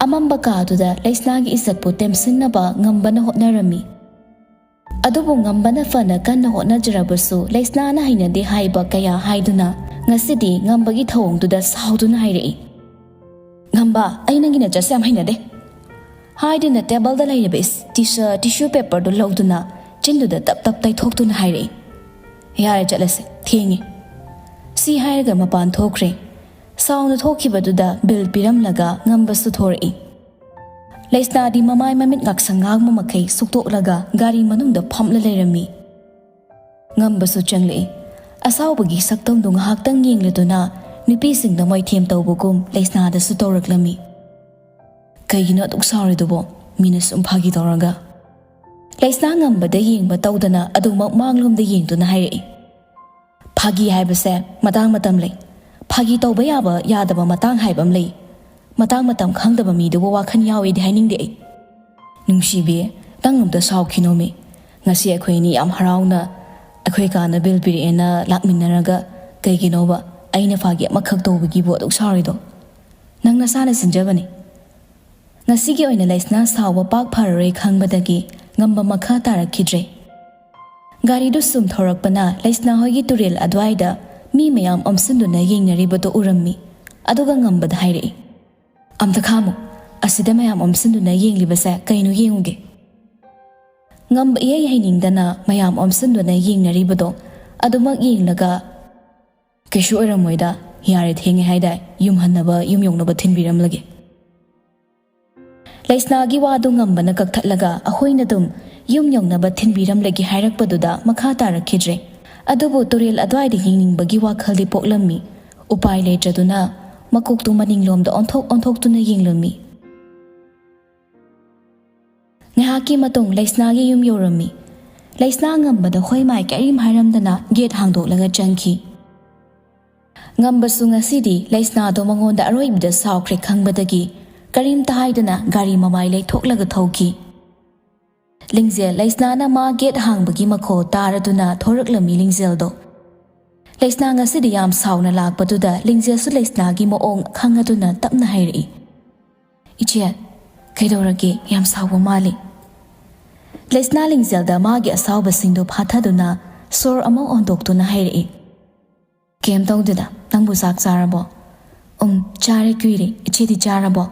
ꯑꯃꯝꯕ ꯀꯥꯗꯨꯗ ꯂꯩꯁꯅꯥꯒꯤ ꯏꯖꯠꯄꯨ ꯇꯦꯝꯁꯤꯟꯅꯕ ꯉꯝꯕꯅ ꯍꯣꯠꯅꯔꯝꯃꯤ꯫ ꯑꯗꯨꯕꯨ ꯉꯝꯕꯅ ꯐꯅ ꯀꯟꯅ ꯍꯣꯠꯅꯖꯔꯕꯁꯨ ꯂꯩꯁꯅꯥꯅ ꯍꯩꯅꯗꯦ ꯍꯥꯏꯕ ꯀꯌꯥ ꯍꯥꯏꯗꯨꯅ ꯉꯁꯤꯗꯤ ꯉꯝꯕꯒꯤ ꯊꯧꯑꯣꯡꯗꯨꯗ ꯁꯥꯎꯗꯨꯅ ꯍꯥꯏꯔꯛꯏ, "ꯉꯝꯕ, ꯑꯩ ꯅꯪꯒꯤ ꯅꯆꯠꯁꯦ ꯌꯥꯝ ꯍꯩꯅꯗꯦ," ꯍꯥꯏꯗꯨꯅ ꯇꯦꯕꯜꯗ ꯂꯩꯔꯤꯕ ꯏꯁ-, ꯇꯤꯁ-, ꯇꯤꯁꯨ ꯄꯦꯄꯔꯗꯨ ꯂꯧꯗꯨꯅ ꯆꯤꯟꯗꯨꯗ ꯇꯞ ꯇꯞ ꯇꯩꯊꯣꯛꯇꯨꯅ ꯍꯥꯏꯔꯛꯏ, "ꯌꯥꯔꯦ, ꯆꯠꯂꯁꯦ, ꯊꯦꯡꯉꯦ꯫" ꯁꯤ ꯍꯥꯏꯔꯒ ꯃꯄꯥꯟ ꯊꯣꯛꯈ꯭ꯔꯦ꯫ ꯁꯥꯎꯅ ꯊꯣꯛꯈꯤꯕꯗꯨꯗ ꯕꯤꯜ ꯄꯤꯔꯝꯂꯒ ꯉꯝꯕꯁꯨ ꯊꯣꯔꯛꯏ꯫ ꯂꯩꯁꯅꯥꯗꯤ ꯃꯃꯥꯏ ꯃꯃꯤꯠ ꯉꯥꯛꯁꯪ ꯉꯥꯡꯕ ꯃꯈꯩ ꯁꯨꯛꯇꯣꯛꯂꯒ ꯒꯥꯔꯤ ꯃꯅꯨꯡꯗ ꯐꯝꯂ ꯂꯩꯔꯝꯃꯤ꯫ ꯉꯝꯕꯁꯨ ꯆꯪꯂꯛꯏ꯫ ꯑꯁꯥꯎꯕꯒꯤ ꯁꯛꯇꯝꯗꯨ ꯉꯥꯏꯍꯥꯛꯇꯪ ꯌꯦꯡꯂꯗꯨꯅ ꯅꯨꯄꯤꯁꯤꯡꯗ ꯃꯣꯏꯊꯦꯝ ꯇꯧꯕꯒꯨꯝ ꯂꯩꯁꯅꯥꯗꯁꯨ ꯇꯧꯔꯛꯂꯝꯃꯤ꯫ "ꯀꯩꯒꯤꯅꯣ ꯑꯗꯨꯛ ꯁꯥꯎꯔꯤꯗꯨꯕꯣ? ꯃꯤꯅ ꯁꯨꯝ ꯐꯥꯒꯤ ꯇꯧꯔꯒ꯫" ꯂꯩꯁꯅꯥ ꯉꯝꯕꯗ ꯌꯦꯡꯕ ꯇꯧꯗꯅ ꯑꯗꯨꯃꯛ ꯃꯥꯡꯂꯣꯝꯗ ꯌꯦꯡꯗꯨꯅ ꯍꯥꯏꯔꯛꯏ, "ꯐꯥꯒꯤ ꯍꯥꯏꯕꯁꯦ ꯃꯇꯥꯡ ꯃꯇꯝ ꯂꯩ꯫ ꯐꯥꯒꯤ ꯇꯧꯕ ꯌꯥꯕ ꯌꯥꯗꯕ ꯃꯇꯥꯡ ꯍꯥꯏꯕ ꯑꯃ ꯂꯩ꯫ ꯃꯇꯥꯡ ꯃꯇꯝ ꯈꯪꯗꯕ ꯃꯤꯗꯨꯕꯨ ꯋꯥꯈꯜ ꯌꯥꯎꯏꯗꯤ ꯍꯥꯏꯅꯤꯡꯗꯦ ꯑꯩ꯫" "ꯅꯨꯡꯁꯤꯕꯤ, ꯅꯪ ꯑꯝꯇ ꯁꯥꯎꯈꯤꯅꯣꯃꯤ꯫ ꯉꯁꯤ ꯑꯩꯈꯣꯏ ꯑꯅꯤ ꯌꯥꯝ ꯍꯔꯥꯎꯅ ꯑꯩꯈꯣꯏ ꯀꯥꯅ ꯕꯤꯜ ꯄꯤꯔꯛꯑꯦꯅ ꯂꯥꯛꯃꯤꯟꯅꯔꯒ ꯀꯩꯒꯤꯅꯣꯕ ꯑꯩꯅ ꯐꯥꯒꯤ ꯑꯃꯈꯛ ꯇꯧꯕꯒꯤꯕꯨ ꯑꯗꯨꯛ ꯁꯥꯎꯔꯤꯗꯣ? ꯅꯪ ꯅꯁꯥꯅ ꯁꯤꯟꯖꯕꯅꯤ꯫" ꯉꯁꯤꯒꯤ ꯑꯣꯏꯅ ꯂꯩꯁꯅꯥ ꯁꯥꯎꯕ ꯄꯥꯛ ꯐꯔꯔꯣꯏ ꯈꯪꯕꯗꯒꯤ ꯉꯝꯕ ꯃꯈꯥ ꯇꯥꯔꯛꯈꯤꯗ꯭ꯔꯦ꯫ ꯒꯥꯔꯤꯗꯨ ꯁꯨꯝ ꯊꯧꯔꯛꯄꯅ ꯂꯩꯁꯅꯥ ꯍꯣꯏꯒꯤ ꯇꯨꯔꯦꯜ ꯑꯗꯨꯋꯥꯏꯗ ꯃꯤ ꯃꯌꯥꯝ ꯑꯣꯝꯁꯤꯟꯗꯨꯅ ꯌꯦꯡꯅꯔꯤꯕꯗꯨ ꯎꯔꯝꯃꯤ꯫ ꯑꯗꯨꯒ ꯉꯝꯕꯗ ꯍꯥꯏꯔꯛꯏ, "ꯑꯝꯇ ꯈꯥꯝꯃꯨ, ꯑꯁꯤꯗ ꯃꯌꯥꯝ ꯑꯣꯝꯁꯤꯟꯗꯨꯅ ꯌꯦꯡꯂꯤꯕꯁꯦ ꯀꯩꯅꯣ ꯌꯦꯡꯉꯨꯒꯦ꯫" ꯉꯝꯕ ꯏꯍꯩ ꯍꯩꯅꯤꯡꯗꯅ ꯃꯌꯥꯝ ꯑꯣꯝꯁꯤꯟꯗꯨꯅ ꯌꯦꯡꯅꯔꯤꯕꯗꯣ ꯑꯗꯨꯃꯛ ꯌꯦꯡꯂꯒ, "ꯀꯩꯁꯨ ꯑꯣꯏꯔꯝꯃꯣꯏꯗ, ꯌꯥꯔꯦ, ꯊꯦꯡꯉꯦ ꯍꯥꯏꯗꯥꯏ, ꯌꯨꯝ ꯍꯟꯅꯕ, ꯌꯨꯝ ꯌꯧꯅꯕ ꯊꯤꯟꯕꯤꯔꯝꯂꯒꯦ꯫" ꯂꯩꯁꯅꯥꯒꯤ ꯋꯥꯗꯨ ꯉꯝꯕꯅ ꯀꯛꯊꯠꯂꯒ ꯑꯩꯈꯣꯏꯅ ꯑꯗꯨꯝ ꯌꯨꯝ ꯌꯧꯅꯕ ꯊꯤꯟꯕꯤꯔꯝꯂꯒꯦ ꯍꯥꯏꯔꯛꯄꯗꯨꯗ ꯃꯈꯥ ꯇꯥꯔꯛꯈꯤꯗ꯭ꯔꯦ꯫ ꯑꯗꯨꯕꯨ ꯇꯨꯔꯦꯜ ꯑꯗꯨꯋꯥꯏꯗ ꯌꯦꯡꯅꯤꯡꯕꯒꯤ ꯋꯥꯈꯜꯗꯤ ꯄꯣꯛꯂꯝꯃꯤ꯫ ꯎꯄꯥꯏ ꯂꯩꯇ꯭ꯔꯗꯨꯅ ꯃꯀꯣꯛꯇꯨ ꯃꯅꯤꯡꯂꯣꯝꯗ ꯑꯣꯟꯊꯣꯛ ꯑꯣꯟꯊꯣꯛꯇꯨꯅ ꯌꯦꯡꯂꯝꯃꯤ꯫ ꯉꯥꯏꯍꯥꯛꯀꯤ ꯃꯇꯨꯡ ꯂꯩꯁꯅꯥꯒꯤ ꯌꯨꯝ ꯌꯧꯔꯝꯃꯤ꯫ ꯂꯩꯁꯅꯥ ꯉꯝꯕꯗ ꯍꯣꯏ ꯃꯥꯏ ꯀꯔꯤꯝ ꯍꯥꯏꯔꯝꯗꯅ ꯒꯦꯠ ꯍꯥꯡꯗꯣꯛꯂꯒ ꯆꯪꯈꯤ꯫ ꯉꯝꯕꯁꯨ ꯉꯁꯤꯗꯤ ꯂꯩꯁꯅꯥꯗꯣ ꯃꯉꯣꯟꯗ ꯑꯔꯣꯏꯕꯗ ꯁꯥꯎꯈ꯭ꯔꯦ ꯈꯪꯕꯗꯒꯤ ꯀꯔꯤꯝꯇ ꯍꯥꯏꯗꯅ ꯒꯥꯔꯤ ꯃꯃꯥꯏ ꯂꯩꯊꯣꯛꯂꯒ ꯊꯧꯈꯤ꯫ ꯂꯤꯡꯖꯦꯜ ꯂꯩꯁꯅꯥꯅ ꯃꯥ ꯒꯦꯠ ꯍꯥꯡꯕꯒꯤ ꯃꯈꯣꯜ ꯇꯥꯔꯗꯨꯅ ꯊꯣꯔꯛꯂꯝꯃꯤ ꯂꯤꯡꯖꯦꯜꯗꯣ꯫ ꯂꯩꯁꯅꯥ ꯉꯁꯤꯗꯤ ꯌꯥꯝ ꯁꯥꯎꯅ ꯂꯥꯛꯄꯗꯨꯗ ꯂꯤꯡꯖꯦꯜꯁꯨ ꯂꯩꯁꯅꯥꯒꯤ ꯃꯑꯣꯡ ꯈꯪꯉꯗꯨꯅ ꯇꯞꯅ ꯍꯥꯏꯔꯛꯏ, "ꯏꯆꯦ, ꯀꯩꯗꯧꯔꯒꯦ? ꯌꯥꯝ ꯁꯥꯎꯕ ꯃꯥꯜꯂꯤ꯫" ꯂꯩꯁꯅꯥ ꯂꯤꯡꯖꯦꯜꯗ ꯃꯥꯒꯤ ꯑꯁꯥꯎꯕꯁꯤꯡꯗꯨ ꯐꯥꯊꯗꯨꯅ ꯁꯣꯔ ꯑꯃ ꯍꯣꯟꯗꯣꯛꯇꯨꯅ ꯍꯥꯏꯔꯛꯏ, "ꯀꯩꯝ ꯇꯧꯗꯦꯗ, ꯅꯪꯕꯨ ꯆꯥꯛ ꯆꯥꯔꯕꯣ?" "ꯎꯝ, ꯆꯥꯔꯦ ꯀꯨꯏꯔꯦ꯫ ꯏꯆꯦꯗꯤ ꯆꯥꯔꯕꯣ?"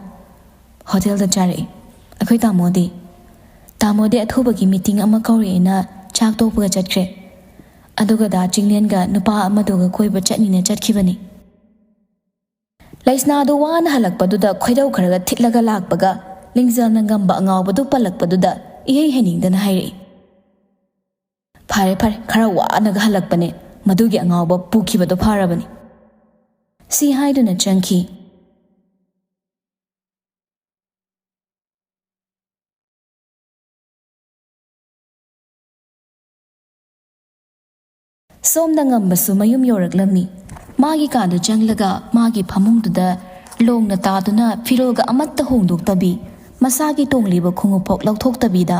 "ꯍꯣꯇꯦꯜꯗ ꯆꯥꯔꯛꯏ꯫" "ꯑꯩꯈꯣꯏ ꯇꯥꯃꯣꯗꯤ?" "ꯇꯥꯃꯣꯗꯤ ꯑꯊꯨꯕꯒꯤ ꯃꯤꯇꯤꯡ ꯑꯃ ꯀꯧꯔꯛꯑꯦꯅ ꯆꯥꯛ ꯇꯣꯛꯄꯒ ꯆꯠꯈ꯭ꯔꯦ꯫ ꯑꯗꯨꯒ ꯗꯥ ꯆꯤꯡꯂꯦꯟꯒ ꯅꯨꯄꯥ ꯑꯃꯗꯨꯒ ꯀꯣꯏꯕ ꯆꯠꯅꯤꯅ ꯆꯠꯈꯤꯕꯅꯤ꯫" ꯂꯩꯁꯅꯥꯗꯨ ꯋꯥꯅ ꯍꯜꯂꯛꯄꯗꯨꯗ ꯈꯣꯏꯗꯧ ꯈꯔꯒ ꯊꯤꯠꯂꯒ ꯂꯥꯛꯄꯒ ꯂꯤꯡꯖꯦꯜꯅ ꯉꯝꯕ ꯑꯉꯥꯎꯕꯗꯨ ꯄꯜꯂꯛꯄꯗꯨꯗ ꯏꯍꯩ ꯍꯩꯅꯤꯡꯗꯅ ꯍꯥꯏꯔꯛꯏ, "ꯐꯔꯦ ꯐꯔꯦ, ꯈꯔ ꯋꯥꯅꯒ ꯍꯜꯂꯛꯄꯅꯦ, ꯃꯗꯨꯒꯤ ꯑꯉꯥꯎꯕ ꯄꯨꯈꯤꯕꯗꯣ ꯐꯔꯕꯅꯤ꯫" ꯁꯤ ꯍꯥꯏꯗꯨꯅ ꯆꯪꯈꯤ꯫ ꯁꯣꯝꯗ ꯉꯝꯕꯁꯨ ꯃꯌꯨꯝ ꯌꯧꯔꯛꯂꯝꯃꯤ꯫ ꯃꯥꯒꯤ ꯀꯥꯗ ꯆꯪꯂꯒ ꯃꯥꯒꯤ ꯐꯃꯨꯡꯗꯨꯗ ꯂꯣꯡꯅ ꯇꯥꯗꯨꯅ ꯐꯤꯔꯣꯜꯒ ꯑꯃꯠꯇ ꯍꯣꯡꯗꯣꯛꯇꯕꯤ, ꯃꯁꯥꯒꯤ ꯇꯣꯡꯂꯤꯕ ꯈꯣꯡꯎꯞ ꯐꯥꯎ ꯂꯧꯊꯣꯛꯇꯕꯤꯗ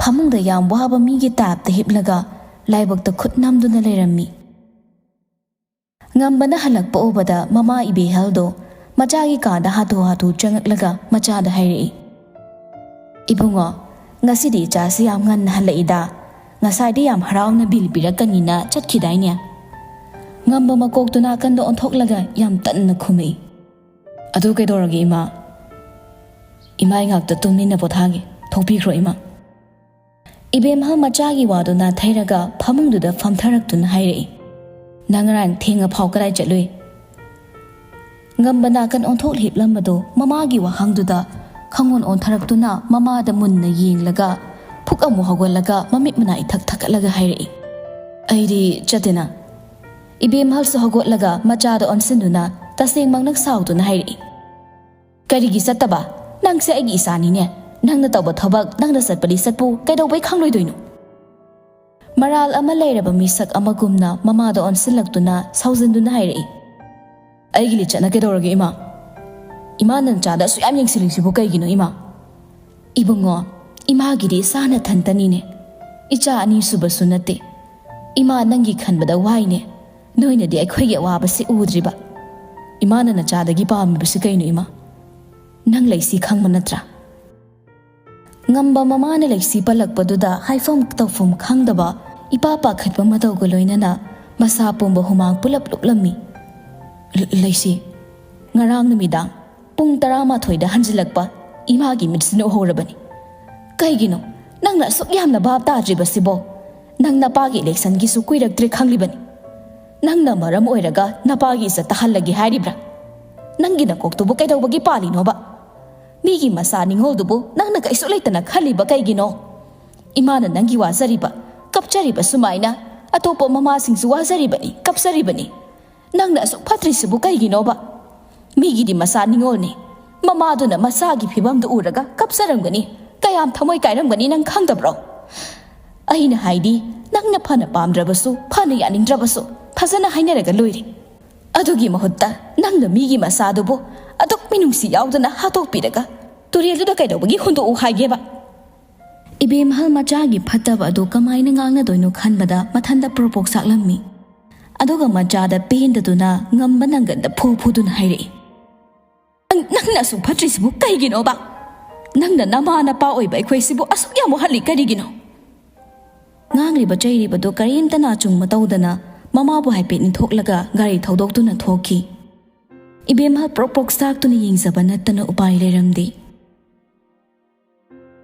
ꯐꯃꯨꯡꯗ ꯌꯥꯝ ꯋꯥꯕ ꯃꯤꯒꯤ ꯇꯥꯏꯞꯇ ꯍꯤꯞꯂꯒ ꯂꯥꯏꯕꯛꯇ ꯈꯨꯠ ꯅꯝꯗꯨꯅ ꯂꯩꯔꯝꯃꯤ꯫ ꯉꯝꯕꯅ ꯍꯜꯂꯛꯄ ꯎꯕꯗ ꯃꯃꯥ ꯏꯕꯦꯍꯜꯗꯣ ꯃꯆꯥꯒꯤ ꯀꯥꯗ ꯍꯥꯊꯨ ꯍꯥꯊꯨ ꯆꯪꯉꯛꯂꯒ ꯃꯆꯥꯗ ꯍꯥꯏꯔꯛꯏ, "ꯏꯕꯨꯡꯉꯣ, ꯉꯁꯤꯗꯤ ꯏꯆꯥꯁꯤ ꯌꯥꯝ ꯉꯟꯅ ꯍꯜꯂꯛꯏꯗ꯫ ꯉꯁꯥꯏꯗꯤ ꯌꯥꯝ ꯍꯔꯥꯎꯅ ꯕꯤꯜ ꯄꯤꯔꯛꯀꯅꯤꯅ ꯆꯠꯈꯤꯗꯥꯏꯅꯦ?" ꯉꯝꯕ ꯃꯀꯣꯛꯇꯨ ꯅꯥꯀꯟꯗ ꯑꯣꯟꯊꯣꯛꯂꯒ ꯌꯥꯝ ꯇꯟꯅ ꯈꯨꯝꯃꯛꯏ, "ꯑꯗꯨ ꯀꯩꯗꯧꯔꯒꯦ ꯏꯃꯥ? ꯏꯃꯥ, ꯑꯩ ꯉꯥꯛꯇ ꯇꯨꯃꯤꯟꯅ ꯄꯣꯊꯥꯒꯦ꯫ ꯊꯣꯛꯄꯤꯈ꯭ꯔꯣ ꯏꯃꯥ꯫" ꯏꯕꯦꯝꯍꯜ ꯃꯆꯥꯒꯤ ꯋꯥꯗꯨ ꯅꯥꯊꯩꯔꯒ ꯐꯃꯨꯡꯗꯨꯗ ꯐꯝꯊꯔꯛꯇꯨꯅ ꯍꯥꯏꯔꯛꯏ, "ꯅꯪ ꯉꯔꯥꯡ ꯊꯦꯡꯉ ꯐꯥꯎ ꯀꯗꯥꯏ ꯆꯠꯂꯨꯏ?" ꯉꯝꯕ ꯅꯥꯀꯟ ꯑꯣꯟꯊꯣꯛ ꯍꯤꯞꯂꯝꯕꯗꯨ ꯃꯃꯥꯒꯤ ꯋꯥꯍꯪꯗꯨꯗ ꯈꯪꯑꯣꯟ ꯑꯣꯟꯊꯔꯛꯇꯨꯅ ꯃꯃꯥꯗ ꯃꯨꯟꯅ ꯌꯦꯡꯂꯒ ꯐꯨꯛ ꯑꯃꯨꯛ ꯍꯧꯒꯠꯂꯒ ꯃꯃꯤꯠ ꯃꯅꯥ ꯏꯊꯛ ꯊꯛꯀꯠꯂꯒ ꯍꯥꯏꯔꯛꯏ, ꯑꯩꯗꯤ ꯆꯠꯇꯦꯅ꯫ ꯏꯕꯦꯝꯍꯜꯁꯨ ꯍꯧꯒꯠꯂꯒ ꯃꯆꯥꯗ ꯑꯣꯟꯁꯤꯟꯗꯨꯅ ꯇꯁꯦꯡꯃꯛꯅ ꯁꯥꯎꯗꯨꯅ ꯍꯥꯏꯔꯛꯏ꯫ "ꯀꯔꯤꯒꯤ ꯆꯠꯇꯕ? ꯅꯪꯁꯦ ꯑꯩꯒꯤ ꯏꯆꯥꯅꯤꯅꯦ꯫ ꯅꯪꯅ ꯇꯧꯕ ꯊꯕꯛ ꯅꯪꯅ ꯆꯠꯄꯗꯤ ꯆꯠꯄꯨ, ꯀꯩꯗꯧꯕꯩ ꯈꯪꯂꯣꯏꯗꯣꯏꯅꯣ?" ꯃꯔꯥꯜ ꯑꯃ ꯂꯩꯔꯕ ꯃꯤꯁꯛ ꯑꯃꯒꯨꯝꯅ ꯃꯃꯥꯗ ꯑꯣꯟꯁꯤꯜꯂꯛꯇꯨꯅ ꯁꯥꯎꯖꯤꯟꯗꯨꯅ ꯍꯥꯏꯔꯛꯏ꯫ "ꯑꯩꯒꯤ ꯂꯤꯆꯠꯅ ꯀꯩꯗꯧꯔꯒꯦ, ꯏꯃꯥ? ꯏꯃꯥꯅ ꯅꯆꯥꯗ ꯑꯁꯨꯛ ꯌꯥꯝ ꯌꯦꯡꯁꯤꯜꯂꯤꯁꯤꯕꯨ ꯀꯩꯒꯤꯅꯣ, ꯏꯃꯥ?" "ꯏꯕꯨꯡꯉꯣ, ꯏꯃꯥꯒꯤꯗꯤ ꯏꯆꯥ ꯅꯊꯟꯇꯅꯤꯅꯦ꯫ ꯏꯆꯥ ꯑꯅꯤꯁꯨꯕꯁꯨ ꯅꯠꯇꯦ꯫ ꯏꯃꯥ, ꯅꯪꯒꯤ ꯈꯟꯕꯗ ꯋꯥꯏꯅꯦ꯫ ꯅꯣꯏꯅꯗꯤ ꯑꯩꯈꯣꯏꯒꯤ ꯑꯋꯥꯕꯁꯤ ꯎꯗ꯭ꯔꯤꯕ꯫ ꯏꯃꯥꯅ ꯅꯆꯥꯗꯒꯤ ꯄꯥꯝꯃꯤꯕꯁꯤ ꯀꯩꯅꯣ, ꯏꯃꯥ? ꯅꯪ ꯂꯩꯁꯤ ꯈꯪꯕ ꯅꯠꯇ꯭ꯔꯥ?" ꯉꯝꯕ ꯃꯃꯥꯅ ꯂꯩꯁꯤ ꯄꯜꯂꯛꯄꯗꯨꯗ ꯍꯥꯏꯐꯝ ꯇꯧꯐꯝ ꯈꯪꯗꯕ, ꯏꯄꯥ ꯄꯥꯈꯠꯄ ꯃꯇꯧꯒ ꯂꯣꯏꯅꯅ ꯃꯁꯥ ꯄꯨꯝꯕ ꯍꯨꯃꯥꯡ ꯄꯨꯂꯞ ꯂꯨꯞꯂꯝꯃꯤ꯫ "ꯂ-, ꯂꯩꯁꯤ, ꯉꯔꯥꯡ ꯅꯨꯃꯤꯗꯥꯡ ꯄꯨꯡ ꯇꯔꯥꯃꯥꯊꯣꯏꯗ ꯍꯟꯖꯤꯜꯂꯛꯄ ꯏꯃꯥꯒꯤ ꯃꯤꯠꯁꯤꯅ ꯎꯍꯧꯔꯕꯅꯤ꯫ ꯀꯩꯒꯤꯅꯣ ꯅꯪꯅ ꯑꯁꯨꯛ ꯌꯥꯝꯅ ꯚꯥꯞ ꯇꯥꯗ꯭ꯔꯤꯕꯁꯤꯕꯣ? ꯅꯪ ꯅꯄꯥꯒꯤ ꯏꯂꯦꯛꯁꯟꯒꯤꯁꯨ ꯀꯨꯏꯔꯛꯇ꯭ꯔꯦ ꯈꯪꯂꯤꯕꯅꯤ꯫ ꯅꯪꯅ ꯃꯔꯝ ꯑꯣꯏꯔꯒ ꯅꯄꯥꯒꯤ ꯏꯖꯠ ꯇꯥꯍꯜꯂꯒꯦ ꯍꯥꯏꯔꯤꯕ꯭ꯔꯥ? ꯅꯪꯒꯤ ꯅꯀꯣꯛꯇꯨꯕꯨ ꯀꯩꯗꯧꯕꯒꯤ ꯄꯥꯜꯂꯤꯅꯣꯕ? ꯃꯤꯒꯤ ꯃꯆꯥ ꯅꯤꯉꯣꯜꯗꯨꯕꯨ ꯅꯪꯅ ꯀꯩꯁꯨ ꯂꯩꯇꯅ ꯈꯜꯂꯤꯕ ꯀꯩꯒꯤꯅꯣ? ꯏꯃꯥꯅ ꯅꯪꯒꯤ ꯋꯥꯖꯔꯤꯕ, ꯀꯞꯆꯔꯤꯕ ꯁꯨꯃꯥꯏꯅ ꯑꯇꯣꯞꯄ ꯃꯃꯥꯁꯤꯡꯁꯨ ꯋꯥꯖꯔꯤꯕꯅꯤ, ꯀꯞꯆꯔꯤꯕꯅꯤ꯫ ꯅꯪꯅ ꯑꯁꯨꯛ ꯐꯠꯇ꯭ꯔꯤꯁꯤꯕꯨ ꯀꯩꯒꯤꯅꯣꯕ? ꯃꯤꯒꯤꯗꯤ ꯃꯆꯥ ꯅꯤꯉꯣꯜꯅꯤ꯫ ꯃꯃꯥꯗꯨꯅ ꯃꯆꯥꯒꯤ ꯐꯤꯕꯝꯗꯨ ꯎꯔꯒ ꯀꯞꯆꯔꯝꯒꯅꯤ꯫ ꯀꯌꯥꯝ ꯊꯃꯣꯏ ꯀꯥꯏꯔꯝꯒꯅꯤ ꯅꯪ ꯈꯪꯗꯕ꯭ꯔꯣ? ꯑꯩꯅ ꯍꯥꯏꯗꯤ, ꯅꯪꯅ ꯐꯅ ꯄꯥꯝꯗ꯭ꯔꯕꯁꯨ, ꯐꯅ ꯌꯥꯅꯤꯡꯗ꯭ꯔꯕꯁꯨ, ꯐꯖꯅ ꯍꯥꯏꯅꯔꯒ ꯂꯣꯏꯔꯦ꯫ ꯑꯗꯨꯒꯤ ꯃꯍꯨꯠꯇ ꯅꯪꯅ ꯃꯤꯒꯤ ꯃꯆꯥꯗꯨꯕꯨ ꯑꯗꯨꯛ ꯃꯤꯅꯨꯡꯁꯤ ꯌꯥꯎꯗꯅ ꯍꯥꯠꯇꯣꯛꯄꯤꯔꯒ ꯇꯨꯔꯦꯜꯗꯨꯗ ꯀꯩꯗꯧꯕꯒꯤ ꯍꯨꯟꯗꯣꯛꯎ ꯍꯥꯏꯒꯦꯕ?" ꯏꯕꯦꯝꯍꯜ ꯃꯆꯥꯒꯤ ꯐꯠꯇꯕ ꯑꯗꯨ ꯀꯃꯥꯏꯅ ꯉꯥꯡꯅꯗꯣꯏꯅꯣ ꯈꯟꯕꯗ ꯃꯊꯟꯇ ꯄ꯭ꯔꯣꯄꯣꯛ ꯆꯥꯛꯂꯝꯃꯤ꯫ ꯑꯗꯨꯒ ꯃꯆꯥꯗ ꯄꯦꯟꯗꯗꯨꯅ ꯉꯝꯕ ꯅꯪꯒꯟꯗ ꯐꯨ ꯐꯨꯗꯨꯅ ꯍꯥꯏꯔꯛꯏ꯫ "ꯅꯪ-, ꯅꯪꯅ ꯑꯁꯨꯛ ꯐꯠꯇ꯭ꯔꯤꯁꯤꯕꯨ ꯀꯩꯒꯤꯅꯣꯕ? ꯅꯪꯅ ꯅꯃꯥ ꯅꯄꯥ ꯑꯣꯏꯕ ꯑꯩꯈꯣꯏꯁꯤꯕꯨ ꯑꯁꯨꯛ ꯌꯥꯝ ꯋꯥꯍꯜꯂꯤ ꯀꯔꯤꯒꯤꯅꯣ?" ꯉꯥꯡꯂꯤꯕ ꯆꯩꯔꯤꯕꯗꯨ ꯀꯔꯤꯝꯇ ꯅꯥꯆꯨꯡꯕ ꯇꯧꯗꯅ ꯃꯃꯥꯕꯨ ꯍꯥꯏꯐꯦꯠ ꯏꯟꯊꯣꯛꯂꯒ ꯒꯥꯔꯤ ꯊꯧꯗꯣꯛꯇꯨꯅ ꯊꯣꯛꯈꯤ꯫ ꯏꯕꯦꯝꯍꯜ ꯄ꯭ꯔꯣꯛ ꯄ꯭ꯔꯣꯛ ꯆꯥꯛꯇꯨꯅ ꯌꯦꯡꯖꯕ ꯅꯠꯇꯅ ꯎꯄꯥꯏ ꯂꯩꯔꯝꯗꯦ꯫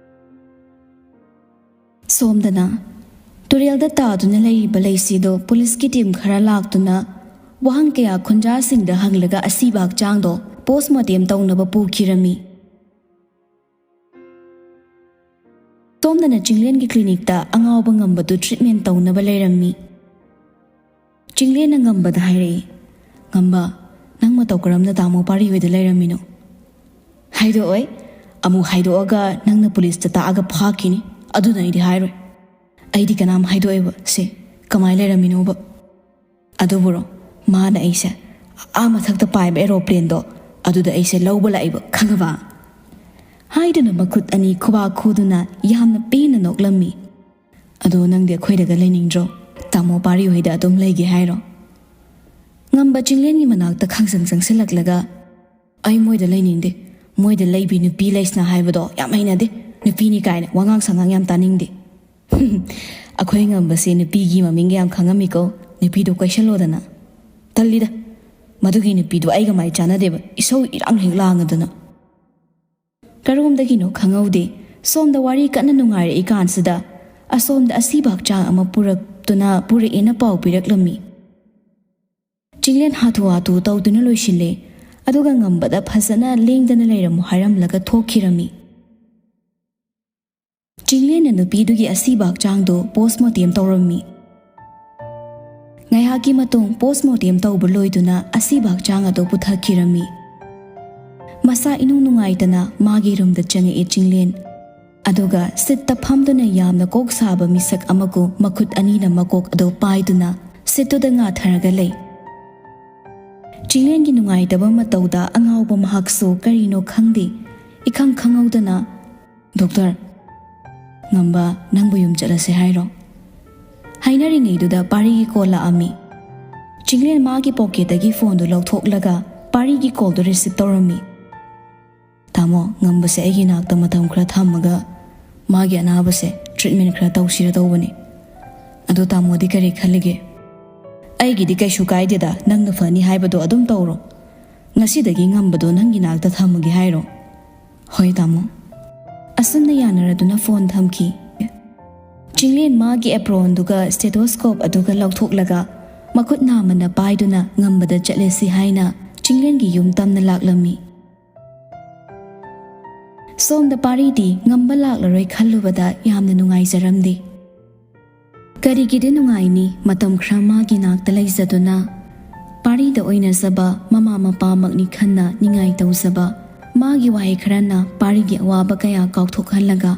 ꯁꯣꯝꯗꯅ ꯇꯨꯔꯦꯜꯗ ꯇꯥꯗꯨꯅ ꯂꯩꯔꯤꯕ ꯂꯩꯁꯤꯗꯣ ꯄꯨꯂꯤꯁꯀꯤ ꯇꯤꯝ ꯈꯔ ꯂꯥꯛꯇꯨꯅ ꯋꯥꯍꯪ ꯀꯌꯥ ꯈꯨꯟꯖꯥꯁꯤꯡꯗ ꯍꯪꯂꯒ ꯑꯁꯤꯕ ꯍꯛꯆꯥꯡꯗꯣ ꯄꯣꯁꯃꯣꯔꯇꯦꯝ ꯇꯧꯅꯕ ꯄꯨꯈꯤꯔꯝꯃꯤ꯫ ꯁꯣꯝꯗꯅ ꯆꯤꯡꯂꯦꯟꯒꯤ ꯀ꯭ꯂꯤꯅꯤꯛꯇ ꯑꯉꯥꯎꯕ ꯉꯝꯕꯗꯨ ꯇ꯭ꯔꯤꯠꯃꯦꯟ ꯇꯧꯅꯕ ꯂꯩꯔꯝꯃꯤ꯫ ꯆꯤꯡꯂꯦꯟꯅ ꯉꯝꯕꯗ ꯍꯥꯏꯔꯛꯏ, "ꯉꯝꯕ, ꯅꯪ ꯃꯇꯧ ꯀꯔꯝꯅ ꯇꯥꯃꯣ ꯄꯥꯔꯤ ꯍꯣꯏꯗ ꯂꯩꯔꯝꯃꯤꯅꯣ?" "ꯍꯥꯏꯗꯣꯛꯑꯣꯏ꯫ ꯑꯃꯨꯛ ꯍꯥꯏꯗꯣꯛꯑꯒ ꯅꯪꯅ ꯄꯨꯂꯤꯁꯇ ꯇꯥꯛꯑꯒ ꯐꯥꯈꯤꯅꯤ꯫ ꯑꯗꯨꯅ ꯑꯩꯗꯤ ꯍꯥꯏꯔꯣꯏ꯫ ꯑꯩꯗꯤ ꯀꯅꯥꯝ ꯍꯥꯏꯗꯣꯛꯑꯦꯕ ꯁꯦ꯫ ꯀꯃꯥꯏꯅ ꯂꯩꯔꯝꯃꯤꯅꯣꯕ? ꯑꯗꯨꯕꯨꯔꯣ, ꯃꯥꯅ ꯑꯩꯁꯦ ꯑꯥ ꯃꯊꯛꯇ ꯄꯥꯏꯕ ꯑꯦꯔꯣꯄ꯭ꯂꯦꯟꯗꯣ, ꯑꯗꯨꯗ ꯑꯩꯁꯦ ꯂꯧꯕ ꯂꯥꯛꯏꯕ, ꯈꯪꯉꯕ?" ꯍꯥꯏꯗꯨꯅ ꯃꯈꯨꯠ ꯑꯅꯤ ꯈꯨꯕꯥꯛ ꯈꯨꯗꯨꯅ ꯌꯥꯝꯅ ꯄꯦꯟꯅ ꯅꯣꯛꯂꯝꯃꯤ꯫ "ꯑꯗꯣ ꯅꯪꯗꯤ ꯑꯩꯈꯣꯏꯗꯒ ꯂꯩꯅꯤꯡꯗ꯭ꯔꯣ? ꯇꯥꯃꯣ ꯄꯥꯔꯤ ꯍꯣꯏꯗ ꯑꯗꯨꯝ ꯂꯩꯒꯦ ꯍꯥꯏꯔꯣ?" ꯉꯝꯕ ꯆꯤꯡꯂꯦꯟꯒꯤ ꯃꯅꯥꯛꯇ ꯈꯥꯡꯆꯪ ꯆꯪꯁꯤꯜꯂꯛꯂꯒ, "ꯑꯩ ꯃꯣꯏꯗ ꯂꯩꯅꯤꯡꯗꯦ꯫ ꯃꯣꯏꯗ ꯂꯩꯕꯤ ꯅꯨꯄꯤ ꯂꯩꯁꯅꯥ ꯍꯥꯏꯕꯗꯣ ꯌꯥꯝ ꯍꯩꯅꯗꯦ꯫ ꯅꯨꯄꯤꯅꯤ ꯀꯥꯏꯅ ꯋꯥꯉꯥꯡ ꯁꯉꯥꯡ ꯌꯥꯝ ꯇꯥꯅꯤꯡꯗꯦ꯫" "ꯑꯩꯈꯣꯏ ꯉꯝꯕꯁꯦ ꯅꯨꯄꯤꯒꯤ ꯃꯃꯤꯡꯒ ꯌꯥꯝ ꯈꯪꯉꯝꯃꯤꯀꯣ꯫ ꯅꯨꯄꯤꯗꯣ ꯀꯣꯏꯁꯜꯂꯣꯗꯅ꯫" "ꯇꯜꯂꯤꯗ꯫ ꯃꯗꯨꯒꯤ ꯅꯨꯄꯤꯗꯣ ꯑꯩꯒ ꯃꯥꯏ ꯆꯥꯟꯅꯗꯦꯕ꯫ ꯏꯁꯧ ꯏꯔꯥꯡ ꯍꯦꯛ ꯂꯥꯡꯉꯗꯅ꯫" ꯀꯔꯣꯝꯗꯒꯤꯅꯣ ꯈꯪꯍꯧꯗꯦ, ꯁꯣꯝꯗ ꯋꯥꯔꯤ ꯀꯟꯅ ꯅꯨꯡꯉꯥꯏꯔꯛꯏ ꯀꯥꯟꯁꯤꯗ ꯑꯁꯣꯝꯗ ꯑꯁꯤꯕ ꯍꯛꯆꯥꯡ ꯑꯃ ꯄꯨꯔꯛꯇꯨꯅ ꯄꯨꯔꯛꯑꯦꯅ ꯄꯥꯎ ꯄꯤꯔꯛꯂꯝꯃꯤ꯫ ꯆꯤꯡꯂꯦꯟ ꯍꯥꯊꯨ ꯍꯥꯊꯨ ꯇꯧꯗꯨꯅ ꯂꯣꯏꯁꯤꯜꯂꯦ, ꯑꯗꯨꯒ ꯉꯝꯕꯗ ꯐꯖꯅ ꯂꯦꯡꯗꯅ ꯂꯩꯔꯝꯃꯨ ꯍꯥꯏꯔꯝꯂꯒ ꯊꯣꯛꯈꯤꯔꯝꯃꯤ꯫ ꯆꯤꯡꯂꯦꯟꯅ ꯅꯨꯄꯤꯗꯨꯒꯤ ꯑꯁꯤꯕ ꯍꯛꯆꯥꯡꯗꯨ ꯄꯣꯁꯃꯣꯔꯇꯦꯝ ꯇꯧꯔꯝꯃꯤ꯫ ꯉꯥꯏꯍꯥꯛꯀꯤ ꯃꯇꯨꯡ ꯄꯣꯁꯃꯣꯔꯇꯦꯝ ꯇꯧꯕ ꯂꯣꯏꯗꯨꯅ ꯑꯁꯤꯕ ꯍꯛꯆꯥꯡ ꯑꯗꯨ ꯄꯨꯊꯈꯤꯔꯝꯃꯤ꯫ ꯃꯁꯥ ꯏꯅꯨꯡ ꯅꯨꯡꯉꯥꯏꯇꯅ ꯃꯥꯒꯤ ꯔꯨꯝꯗ ꯆꯪꯉꯛꯑꯦ ꯆꯤꯡꯂꯦꯟ꯫ ꯑꯗꯨꯒ ꯁꯤꯠꯇ ꯐꯝꯗꯨꯅ ꯌꯥꯝꯅ ꯀꯣꯛ ꯁꯥꯕ ꯃꯤꯁꯛ ꯑꯃꯒꯨꯝ ꯃꯈꯨꯠ ꯑꯅꯤꯅ ꯃꯀꯣꯛ ꯑꯗꯨ ꯄꯥꯏꯗꯨꯅ ꯁꯤꯠꯇꯨꯗ ꯉꯥꯊꯔꯒ ꯂꯩ꯫ ꯆꯤꯡꯂꯦꯟꯒꯤ ꯅꯨꯡꯉꯥꯏꯇꯕ ꯃꯇꯧꯗ ꯑꯉꯥꯎꯕ ꯃꯍꯥꯛꯁꯨ ꯀꯔꯤꯅꯣ ꯈꯪꯗꯦ, ꯏꯈꯪ ꯈꯪꯍꯧꯗꯅ, "ꯗꯣꯛꯇꯔ, ꯉꯝꯕ, ꯅꯪꯕꯨ ꯌꯨꯝ ꯆꯠꯂꯁꯦ ꯍꯥꯏꯔꯣ?" ꯍꯥꯏꯅꯔꯤꯉꯩꯗꯨꯗ ꯄꯥꯔꯤꯒꯤ ꯀꯣꯜ ꯂꯥꯛꯑꯝꯃꯤ꯫ ꯆꯤꯡꯂꯦꯟ ꯃꯥꯒꯤ ꯄꯣꯀꯦꯠꯇꯒꯤ ꯐꯣꯟꯗꯨ ꯂꯧꯊꯣꯛꯂꯒ ꯄꯥꯔꯤꯒꯤ ꯀꯣꯜꯗꯨ ꯔꯤꯁꯤꯞ ꯇꯧꯔꯝꯃꯤ꯫ "ꯇꯥꯃꯣ, ꯉꯝꯕꯁꯦ ꯑꯩꯒꯤ ꯅꯥꯛꯇ ꯃꯇꯝ ꯈꯔ ꯊꯝꯃꯒ ꯃꯥꯒꯤ ꯑꯅꯥꯕꯁꯦ ꯇ꯭ꯔꯤꯠꯃꯦꯟ ꯈꯔ ꯇꯧꯁꯤꯔ ꯇꯧꯕꯅꯤ꯫ ꯑꯗꯣ ꯇꯥꯃꯣꯗꯤ ꯀꯔꯤ ꯈꯜꯂꯤꯒꯦ?" "ꯑꯩꯒꯤꯗꯤ ꯀꯩꯁꯨ ꯀꯥꯏꯗꯦꯗ, ꯅꯪꯅ ꯐꯅꯤ ꯍꯥꯏꯕꯗꯣ ꯑꯗꯨꯝ ꯇꯧꯔꯣ꯫ ꯉꯁꯤꯗꯒꯤ ꯉꯝꯕꯗꯣ ꯅꯪꯒꯤ ꯅꯥꯛꯇ ꯊꯝꯃꯒꯦ ꯍꯥꯏꯔꯣ?" "ꯍꯣꯏ ꯇꯥꯃꯣ꯫" ꯑꯁꯨꯝꯅ ꯌꯥꯅꯔꯗꯨꯅ ꯐꯣꯟ ꯊꯝꯈꯤ꯫ ꯆꯤꯡꯂꯦꯟ ꯃꯥꯒꯤ ꯑꯦꯄ꯭ꯔꯣꯟꯗꯨꯒ ꯁ꯭ꯇꯦꯊꯣꯁꯀꯣꯞ ꯑꯗꯨꯒ ꯂꯧꯊꯣꯛꯂꯒ ꯃꯈꯨꯠ ꯅꯥꯝꯃꯅ ꯄꯥꯏꯗꯨꯅ ꯉꯝꯕꯗ ꯆꯠꯂꯁꯤ ꯍꯥꯏꯅ ꯆꯤꯡꯂꯦꯟꯒꯤ ꯌꯨꯝ ꯇꯝꯅ ꯂꯥꯛꯂꯝꯃꯤ꯫ ꯁꯣꯝꯗ ꯄꯥꯔꯤꯗꯤ ꯉꯝꯕ ꯂꯥꯛꯂꯔꯣꯏ ꯈꯜꯂꯨꯕꯗ ꯌꯥꯝꯅ ꯅꯨꯡꯉꯥꯏꯖꯔꯝꯗꯦ꯫ ꯀꯔꯤꯒꯤꯗꯤ ꯅꯨꯡꯉꯥꯏꯅꯤ ꯃꯇꯝ ꯈꯔ ꯃꯥꯒꯤ ꯅꯥꯛꯇ ꯂꯩꯖꯗꯨꯅ? ꯄꯥꯔꯤꯗ ꯑꯣꯏꯅꯖꯕ ꯃꯃꯥ ꯃꯄꯥꯃꯛꯅꯤ ꯈꯟꯅ ꯅꯤꯡꯉꯥꯏ ꯇꯧꯖꯕ꯫ ꯃꯥꯒꯤ ꯋꯥꯍꯩ ꯈꯔꯅ ꯄꯥꯔꯤꯒꯤ ꯑꯋꯥꯕ ꯀꯌꯥ ꯀꯥꯎꯊꯣꯛꯍꯜꯂꯒ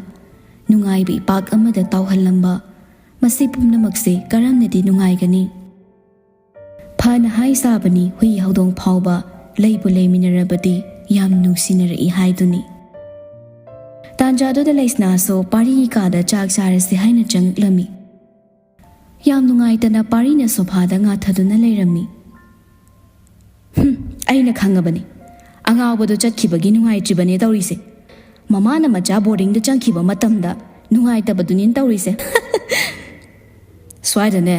ꯅꯨꯡꯉꯥꯏꯕ ꯏꯄꯥꯛ ꯑꯃꯗ ꯇꯥꯎꯍꯜꯂꯝꯕ꯫ ꯃꯁꯤ ꯄꯨꯝꯅꯃꯛꯁꯦ ꯀꯔꯝꯅꯗꯤ ꯅꯨꯡꯉꯥꯏꯒꯅꯤ? ꯐꯅ ꯍꯥꯏ ꯁꯥꯕꯅꯤ ꯍꯨꯏ ꯍꯧꯗꯣꯡ ꯐꯥꯎꯕ ꯂꯩꯕꯨ ꯂꯩꯃꯤꯟꯅꯔꯕꯗꯤ ꯌꯥꯝ ꯅꯨꯡꯁꯤꯅꯔꯛꯏ ꯍꯥꯏꯗꯨꯅꯤ꯫ ꯇꯥꯟꯖꯥꯗꯨꯗ ꯂꯩꯁꯅꯥꯁꯨ ꯄꯥꯔꯤꯒꯤ ꯀꯥꯗ ꯆꯥꯛ ꯆꯥꯔꯁꯤ ꯍꯥꯏꯅ ꯆꯪꯂꯛꯂꯝꯃꯤ꯫ ꯌꯥꯝ ꯅꯨꯡꯉꯥꯏꯇꯅ ꯄꯥꯔꯤꯅ ꯁꯣꯐꯥꯗ ꯉꯥꯊꯗꯨꯅ ꯂꯩꯔꯝꯃꯤ꯫ "ꯍꯨꯝ, ꯑꯩꯅ ꯈꯪꯉꯕꯅꯤ꯫ ꯑꯉꯥꯎꯕꯗꯣ ꯆꯠꯈꯤꯕꯒꯤ ꯅꯨꯡꯉꯥꯏꯇ꯭ꯔꯤꯕꯅꯦ ꯇꯧꯔꯤꯁꯦ꯫ ꯃꯃꯥꯅ ꯃꯆꯥ ꯕꯣꯔꯗꯤꯡꯗ ꯆꯪꯈꯤꯕ ꯃꯇꯝꯗ ꯅꯨꯡꯉꯥꯏꯇꯕꯗꯨꯅꯤꯅ ꯇꯧꯔꯤꯁꯦ꯫" "ꯁ꯭ꯋꯥꯏꯗꯅꯦ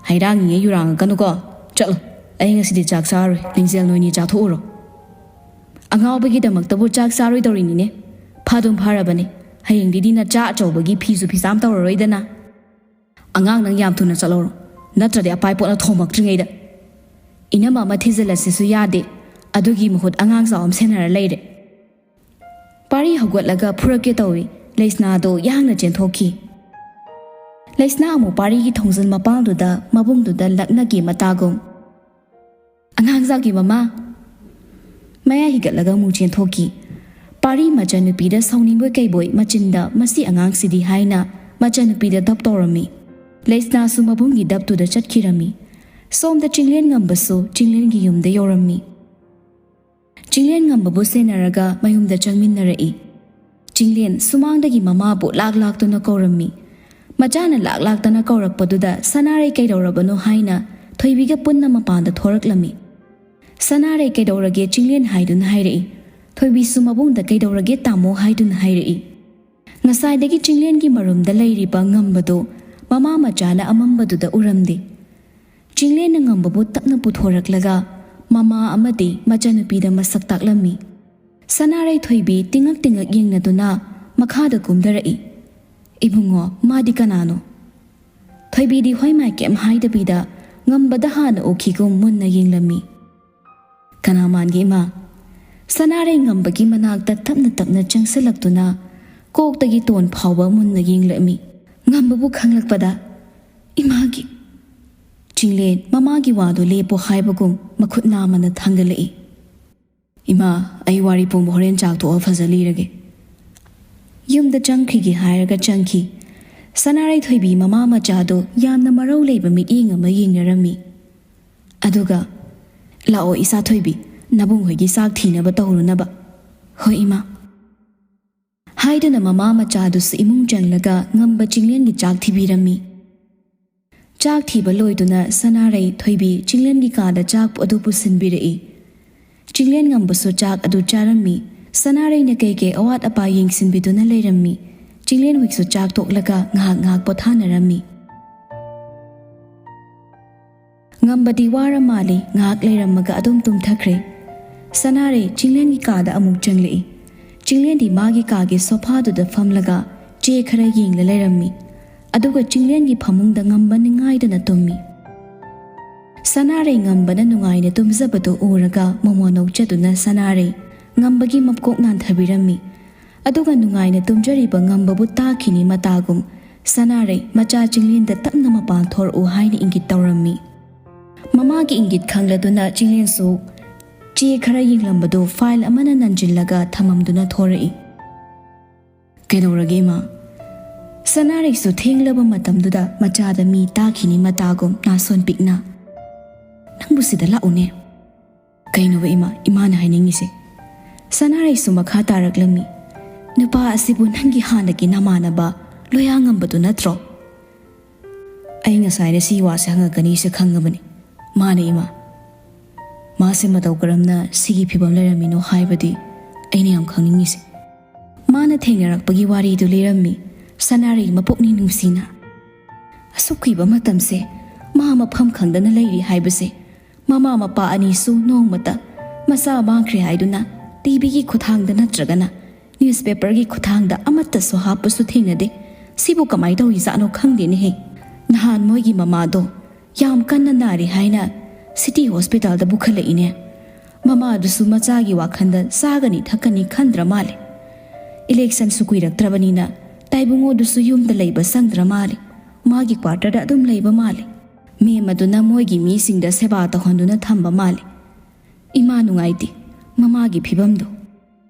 ꯍꯩꯔꯥꯡꯉꯤꯉꯩ ꯌꯨꯔꯥꯡꯉꯛꯀꯅꯨꯀꯣ꯫ ꯆꯠꯂꯣ, ꯑꯩ ꯉꯁꯤꯗꯤ ꯆꯥꯛ ꯆꯥꯔꯣꯏ꯫ ꯂꯤꯡꯖꯦꯜ ꯅꯣꯏꯅꯤ ꯆꯥꯊꯣꯛꯎꯔꯣ꯫" "ꯑꯉꯥꯎꯕꯒꯤꯗꯃꯛꯇꯕꯨ ꯆꯥꯛ ꯆꯥꯔꯣꯏꯗꯧꯔꯤꯅꯤꯅꯦ꯫ ꯐꯥꯗꯨꯝ ꯐꯔꯕꯅꯦ꯫ ꯍꯌꯦꯡꯗꯤꯗꯤ ꯅꯆꯥ ꯑꯆꯧꯕꯒꯤ ꯐꯤꯁꯨ ꯐꯤꯁꯥꯝ ꯇꯧꯔꯔꯣꯏꯗꯅ꯫" "ꯑꯉꯥꯡ, ꯅꯪ ꯌꯥꯝ ꯊꯨꯅ ꯆꯠꯍꯧꯔꯣ, ꯅꯠꯇ꯭ꯔꯗꯤ ꯑꯄꯥꯏ ꯄꯣꯠꯅ ꯊꯣꯝꯃꯛꯇ꯭ꯔꯤꯉꯩꯗ꯫ ꯏꯅꯝꯃ ꯑꯃ ꯊꯤꯖꯤꯜꯂꯁꯤꯁꯨ ꯌꯥꯗꯦ, ꯑꯗꯨꯒꯤ ꯃꯍꯨꯠ ꯑꯉꯥꯡ ꯆꯥꯎ ꯑꯃ ꯁꯦꯟꯅꯔ ꯂꯩꯔꯦ꯫" ꯄꯥꯔꯤ ꯍꯧꯒꯠꯂꯒ ꯐꯨꯔꯛꯀꯦ ꯇꯧꯏ꯫ ꯂꯩꯁꯅꯥꯗꯣ ꯌꯥꯡꯅ ꯆꯦꯟꯊꯣꯛꯈꯤ꯫ ꯂꯩꯁꯅꯥ ꯑꯃꯨꯛ ꯄꯥꯔꯤꯒꯤ ꯊꯣꯡꯖꯤꯜ ꯃꯄꯥꯟꯗꯨꯗ ꯃꯕꯨꯡꯗꯨꯗ ꯂꯛꯅꯒꯦ ꯃꯇꯥꯒꯨꯝ꯫ "ꯑꯉꯥꯡꯖꯥꯒꯤ ꯃꯃꯥ!" ꯃꯌꯥ ꯍꯤꯒꯠꯂꯒ ꯑꯃꯨꯛ ꯆꯦꯟꯊꯣꯛꯈꯤ꯫ ꯄꯥꯔꯤ ꯃꯆꯟꯅꯨꯄꯤꯗ ꯁꯥꯎꯅꯤꯡꯕꯣꯏ ꯀꯩꯕꯣꯏ ꯃꯆꯤꯟꯗ "ꯃꯁꯤ ꯑꯉꯥꯡꯁꯤꯗꯤ" ꯍꯥꯏꯅ ꯃꯆꯟꯅꯨꯄꯤꯗ ꯙꯞ ꯇꯧꯔꯝꯃꯤ꯫ ꯂꯩꯁꯅꯥꯁꯨ ꯃꯕꯨꯡꯒꯤ ꯙꯞꯇꯨꯗ ꯆꯠꯈꯤꯔꯝꯃꯤ꯫ ꯁꯣꯝꯗ ꯆꯤꯡꯂꯦꯟ ꯉꯝꯕꯁꯨ ꯆꯤꯡꯂꯦꯟꯒꯤ ꯌꯨꯝꯗ ꯌꯧꯔꯝꯃꯤ꯫ ꯆꯤꯡꯂꯦꯟ ꯉꯝꯕꯕꯨ ꯁꯦꯟꯅꯔꯒ ꯃꯌꯨꯝꯗ ꯆꯪꯃꯤꯟꯅꯔꯛꯏ꯫ ꯆꯤꯡꯂꯦꯟ ꯁꯨꯃꯥꯡꯗꯒꯤ ꯃꯃꯥꯕꯨ ꯂꯥꯛ ꯂꯥꯛꯇꯨꯅ ꯀꯧꯔꯝꯃꯤ꯫ ꯃꯆꯥꯅ ꯂꯥꯛ ꯂꯥꯛꯇꯅ ꯀꯧꯔꯛꯄꯗꯨꯗ ꯁꯅꯥꯔꯩ ꯀꯩꯗꯧꯔꯕꯅꯣ ꯍꯥꯏꯅ ꯊꯣꯏꯕꯤꯒ ꯄꯨꯟꯅ ꯃꯄꯥꯟꯗ ꯊꯣꯔꯛꯂꯝꯃꯤ꯫ "ꯁꯅꯥꯔꯩ ꯀꯩꯗꯧꯔꯒꯦ ꯆꯤꯡꯂꯦꯟ?" ꯍꯥꯏꯗꯨꯅ ꯍꯥꯏꯔꯛꯏ꯫ ꯊꯣꯏꯕꯤꯁꯨ ꯃꯕꯨꯡꯗ "ꯀꯩꯗꯧꯔꯒꯦ ꯇꯥꯃꯣ?" ꯍꯥꯏꯗꯨꯅ ꯍꯥꯏꯔꯛꯏ꯫ ꯉꯁꯥꯏꯗꯒꯤ ꯆꯤꯡꯂꯦꯟꯒꯤ ꯃꯔꯨꯝꯗ ꯂꯩꯔꯤꯕ ꯉꯝꯕꯗꯨ ꯃꯃꯥ ꯃꯆꯥꯅ ꯑꯃꯝꯕꯗꯨꯗ ꯎꯔꯝꯗꯦ꯫ ꯆꯤꯡꯂꯦꯟꯅ ꯉꯝꯕꯕꯨ ꯇꯞꯅ ꯄꯨꯊꯣꯔꯛꯂꯒ ꯃꯃꯥ ꯑꯃꯗꯤ ꯃꯆꯟꯅꯨꯄꯤꯗ ꯃꯁꯛ ꯇꯥꯛꯂꯝꯃꯤ꯫ ꯁꯅꯥꯔꯩ ꯊꯣꯏꯕꯤ ꯇꯤꯡꯉꯛ ꯇꯤꯡꯉꯛ ꯌꯦꯡꯅꯗꯨꯅ ꯃꯈꯥꯗ ꯀꯨꯝꯊꯔꯛꯏ꯫ "ꯏꯕꯨꯡꯉꯣ, ꯃꯥꯗꯤ ꯀꯅꯥꯅꯣ?" ꯊꯣꯏꯕꯤꯗꯤ ꯍꯣꯏ ꯃꯥꯏ ꯀꯩꯝ ꯍꯥꯏꯗꯕꯤꯗ ꯉꯝꯕꯗ ꯍꯥꯟꯅ ꯎꯈꯤꯒꯨꯝ ꯃꯨꯟꯅ ꯌꯦꯡꯂꯝꯃꯤ꯫ "ꯀꯅꯥ ꯃꯥꯟꯒꯦ ꯏꯃꯥ?" ꯁꯅꯥꯔꯩ ꯉꯝꯕꯒꯤ ꯃꯅꯥꯛꯇ ꯇꯞꯅ ꯇꯞꯅ ꯆꯪꯁꯤꯜꯂꯛꯇꯨꯅ ꯀꯣꯛꯇꯒꯤ ꯇꯣꯟ ꯐꯥꯎꯕ ꯃꯨꯟꯅ ꯌꯦꯡꯂꯛꯃꯤ꯫ ꯉꯝꯕꯕꯨ ꯈꯪꯂꯛꯄꯗ, ꯏꯃꯥꯒꯤ꯫ ꯆꯤꯡꯂꯦꯟ ꯃꯃꯥꯒꯤ ꯋꯥꯗꯨ ꯂꯦꯞꯄꯣ ꯍꯥꯏꯕꯒꯨꯝ ꯃꯈꯨꯠ ꯅꯥꯝꯃꯅ ꯊꯥꯡꯒꯠꯂꯛꯏ꯫ "ꯏꯃꯥ, ꯑꯩ ꯋꯥꯔꯤ ꯄꯨꯝꯕ ꯍꯣꯔꯦꯟ ꯆꯥꯛ ꯇꯣꯛꯑ ꯐꯖ ꯂꯤꯔꯒꯦ꯫" ꯌꯨꯝꯗ ꯆꯪꯈꯤꯒꯦ ꯍꯥꯏꯔꯒ ꯆꯪꯈꯤ꯫ ꯁꯅꯥꯔꯩ ꯊꯣꯏꯕꯤ ꯃꯃꯥ ꯃꯆꯥꯗꯣ ꯌꯥꯝꯅ ꯃꯔꯧ ꯂꯩꯕ ꯃꯤꯠꯌꯦꯡ ꯑꯃ ꯌꯦꯡꯅꯔꯝꯃꯤ꯫ ꯑꯗꯨꯒ, "ꯂꯥꯛꯑꯣ ꯏꯆꯥ ꯊꯣꯏꯕꯤ, ꯅꯕꯨꯡ ꯍꯣꯏꯒꯤ ꯆꯥꯛ ꯊꯤꯅꯕ ꯇꯧꯔꯨꯅꯕ꯫" "ꯍꯣꯏ ꯏꯃꯥ" ꯍꯥꯏꯗꯨꯅ ꯃꯃꯥ ꯃꯆꯥꯗꯨꯁꯨ ꯏꯃꯨꯡ ꯆꯪꯂꯒ ꯉꯝꯕ ꯆꯤꯡꯂꯦꯟꯒꯤ ꯆꯥꯛ ꯊꯤꯕꯤꯔꯝꯃꯤ꯫ ꯆꯥꯛ ꯊꯤꯕ ꯂꯣꯏꯗꯨꯅ ꯁꯅꯥꯔꯩ ꯊꯣꯏꯕꯤ ꯆꯤꯡꯂꯦꯟꯒꯤ ꯀꯥꯗ ꯆꯥꯛ ꯑꯗꯨ ꯄꯨꯁꯤꯟꯕꯤꯔꯛꯏ꯫ ꯆꯤꯡꯂꯦꯟ ꯉꯝꯕꯁꯨ ꯆꯥꯛ ꯑꯗꯨ ꯆꯥꯔꯝꯃꯤ꯫ ꯁꯅꯥꯔꯩꯅ ꯀꯩꯀꯩ ꯑꯋꯥꯠ ꯑꯄꯥ ꯌꯦꯡꯁꯤꯟꯕꯤꯗꯨꯅ ꯂꯩꯔꯝꯃꯤ꯫ ꯆꯤꯡꯂꯦꯟ ꯍꯨꯏꯛꯁꯨ ꯆꯥꯛ ꯇꯣꯛꯂꯒ ꯉꯥꯏꯍꯥꯛ ꯉꯥꯏꯍꯥꯛ ꯄꯣꯊꯥꯅꯔꯝꯃꯤ꯫ ꯉꯝꯕꯗꯤ ꯋꯥꯔ ꯃꯥꯜꯂꯤ, ꯉꯥꯏꯍꯥꯛ ꯂꯩꯔꯝꯃꯒ ꯑꯗꯨꯝ ꯇꯨꯝꯊꯈ꯭ꯔꯦ꯫ ꯁꯅꯥꯔꯩ ꯆꯤꯡꯂꯦꯟꯒꯤ ꯀꯥꯗ ꯑꯃꯨꯛ ꯆꯪꯂꯛꯏ꯫ ꯆꯤꯡꯂꯦꯟꯗꯤ ꯃꯥꯒꯤ ꯀꯥꯒꯤ ꯁꯣꯐꯥꯗꯨꯗ ꯐꯝꯂꯒ ꯆꯦ ꯈꯔ ꯌꯦꯡꯂ ꯂꯩꯔꯝꯃꯤ꯫ ꯑꯗꯨꯒ ꯆꯤꯡꯂꯦꯟꯒꯤ ꯐꯃꯨꯡꯗ ꯉꯝꯕ ꯅꯤꯡꯉꯥꯏꯗꯅ ꯇꯨꯝꯃꯤ꯫ ꯁꯅꯥꯔꯩ ꯉꯝꯕꯅ ꯅꯨꯡꯉꯥꯏꯅ ꯇꯨꯝꯖꯕꯗꯨ ꯎꯔꯒ ꯃꯃꯣꯟ ꯅꯣꯛꯆꯗꯨꯅ ꯁꯅꯥꯔꯩ ꯉꯝꯕꯒꯤ ꯃꯀꯣꯛ ꯅꯥꯟꯊꯕꯤꯔꯝꯃꯤ꯫ ꯑꯗꯨꯒ ꯅꯨꯡꯉꯥꯏꯅ ꯇꯨꯝꯖꯔꯤꯕ ꯉꯝꯕꯕꯨ ꯇꯥꯈꯤꯅꯤ ꯃꯇꯥꯒꯨꯝ ꯁꯅꯥꯔꯩ ꯃꯆꯥ ꯆꯤꯡꯂꯦꯟꯗ ꯇꯞꯅ ꯃꯄꯥꯟ ꯊꯣꯔꯛꯎ ꯍꯥꯏꯅ ꯏꯪꯒꯤꯠ ꯇꯧꯔꯝꯃꯤ꯫ ꯃꯃꯥꯒꯤ ꯏꯪꯒꯤꯠ ꯈꯪꯂꯗꯨꯅ ꯆꯤꯡꯂꯦꯟꯁꯨ ꯆꯦ ꯈꯔ ꯌꯦꯡꯂꯝꯕꯗꯨ ꯐꯥꯏꯜ ꯑꯃꯅ ꯅꯟꯖꯤꯜꯂꯒ ꯊꯝꯃꯝꯗꯨꯅ ꯊꯣꯔꯛꯏ꯫ "ꯀꯩꯗꯧꯔꯒꯦ ꯏꯃꯥ?" ꯁꯅꯥꯔꯩꯁꯨ ꯊꯦꯡꯂꯕ ꯃꯇꯝꯗꯨꯗ ꯃꯆꯥꯗ ꯃꯤ ꯇꯥꯈꯤꯅꯤ ꯃꯇꯥꯒꯨꯝ ꯅꯥꯁꯣꯟ ꯄꯤꯛꯅ, "ꯅꯪꯕꯨ ꯁꯤꯗ ꯂꯥꯛꯎꯅꯦ꯫" "ꯀꯩꯅꯣꯕ ꯏꯃꯥ, ꯏꯃꯥꯅ ꯍꯥꯏꯅꯤꯡꯉꯤꯁꯦ?" ꯁꯅꯥꯔꯩꯁꯨ ꯃꯈꯥ ꯇꯥꯔꯛꯂꯝꯃꯤ꯫ "ꯅꯨꯄꯥ ꯑꯁꯤꯕꯨ ꯅꯪꯒꯤ ꯍꯥꯟꯅꯒꯤ ꯅꯃꯥꯟꯅꯕ ꯂꯣꯌꯥꯉꯝꯕꯗꯨ ꯅꯠꯇ꯭ꯔꯣ?" "ꯑꯩ ꯉꯁꯥꯏꯅ ꯁꯤ ꯋꯥꯁꯦ ꯍꯪꯉꯛꯀꯅꯤꯁꯦ ꯈꯪꯉꯕꯅꯤ꯫ ꯃꯥꯅꯦ ꯏꯃꯥ꯫ ꯃꯥꯁꯦ ꯃꯇꯧ ꯀꯔꯝꯅ ꯁꯤꯒꯤ ꯐꯤꯕꯝ ꯂꯩꯔꯝꯃꯤꯅꯣ ꯍꯥꯏꯕꯗꯤ ꯑꯩꯅ ꯌꯥꯝ ꯈꯪꯅꯤꯡꯉꯤꯁꯦ꯫" ꯃꯥꯅ ꯊꯦꯡꯅꯔꯛꯄꯒꯤ ꯋꯥꯔꯤꯗꯨ ꯂꯤꯔꯝꯃꯤ ꯁꯅꯥꯔꯩ ꯃꯄꯨꯛꯅꯤꯡ ꯅꯨꯡꯁꯤꯅ꯫ "ꯑꯁꯨꯛ ꯀꯨꯏꯕ ꯃꯇꯝꯁꯦ ꯃꯥ ꯃꯐꯝ ꯈꯪꯗꯅ ꯂꯩꯔꯤ ꯍꯥꯏꯕꯁꯦ ꯃꯃꯥ ꯃꯄꯥ ꯑꯅꯤꯁꯨ ꯅꯣꯡꯃꯇ ꯃꯆꯥ ꯃꯥꯡꯈ꯭ꯔꯦ ꯍꯥꯏꯗꯨꯅ ꯇꯤꯚꯤꯒꯤ ꯈꯨꯠꯊꯥꯡꯗ ꯅꯠꯇ꯭ꯔꯒꯅ ꯅ꯭ꯌꯨꯁꯄꯦꯄꯔꯒꯤ ꯈꯨꯠꯊꯥꯡꯗ ꯑꯃꯠꯇꯁꯨ ꯍꯥꯞꯄꯁꯨ ꯊꯦꯡꯅꯗꯦ꯫ ꯁꯤꯕꯨ ꯀꯃꯥꯏ ꯇꯧꯔꯤꯖꯥꯠꯅꯣ ꯈꯪꯗꯦꯅꯦꯍꯦ꯫ ꯅꯍꯥꯟ ꯃꯣꯏꯒꯤ ꯃꯃꯥꯗꯣ ꯌꯥꯝ ꯀꯟꯅ ꯅꯥꯔꯤ ꯍꯥꯏꯅ ꯁꯤꯇꯤ ꯍꯣꯁꯄꯤꯇꯥꯜꯗ ꯄꯨꯈꯠꯂꯛꯏꯅꯦ꯫ ꯃꯃꯥꯗꯨꯁꯨ ꯃꯆꯥꯒꯤ ꯋꯥꯈꯜꯗ ꯆꯥꯒꯅꯤ ꯊꯛꯀꯅꯤ ꯈꯟꯗ꯭ꯔ ꯃꯥꯜꯂꯦ꯫ ꯏꯂꯦꯛꯁꯟꯁꯨ ꯀꯨꯏꯔꯛꯇ꯭ꯔꯕꯅꯤꯅ ꯇꯥꯏꯕꯨꯡꯉꯣꯗꯨꯁꯨ ꯌꯨꯝꯗ ꯂꯩꯕ ꯁꯪꯗ꯭ꯔ ꯃꯥꯜꯂꯦ꯫ ꯃꯥꯒꯤ quarterꯗ ꯑꯗꯨꯝ ꯂꯩꯕ ꯃꯥꯜꯂꯤ꯫ ꯃꯦꯝ ꯑꯗꯨꯅ ꯃꯣꯏꯒꯤ ꯃꯤꯁꯤꯡꯗ ꯁꯦꯕꯥ ꯇꯧꯍꯟꯗꯨꯅ ꯊꯝꯕ ꯃꯥꯜꯂꯤ꯫ ꯏꯃꯥ ꯅꯨꯡꯉꯥꯏꯇꯦ, ꯃꯃꯥꯒꯤ ꯐꯤꯕꯝꯗꯣ꯫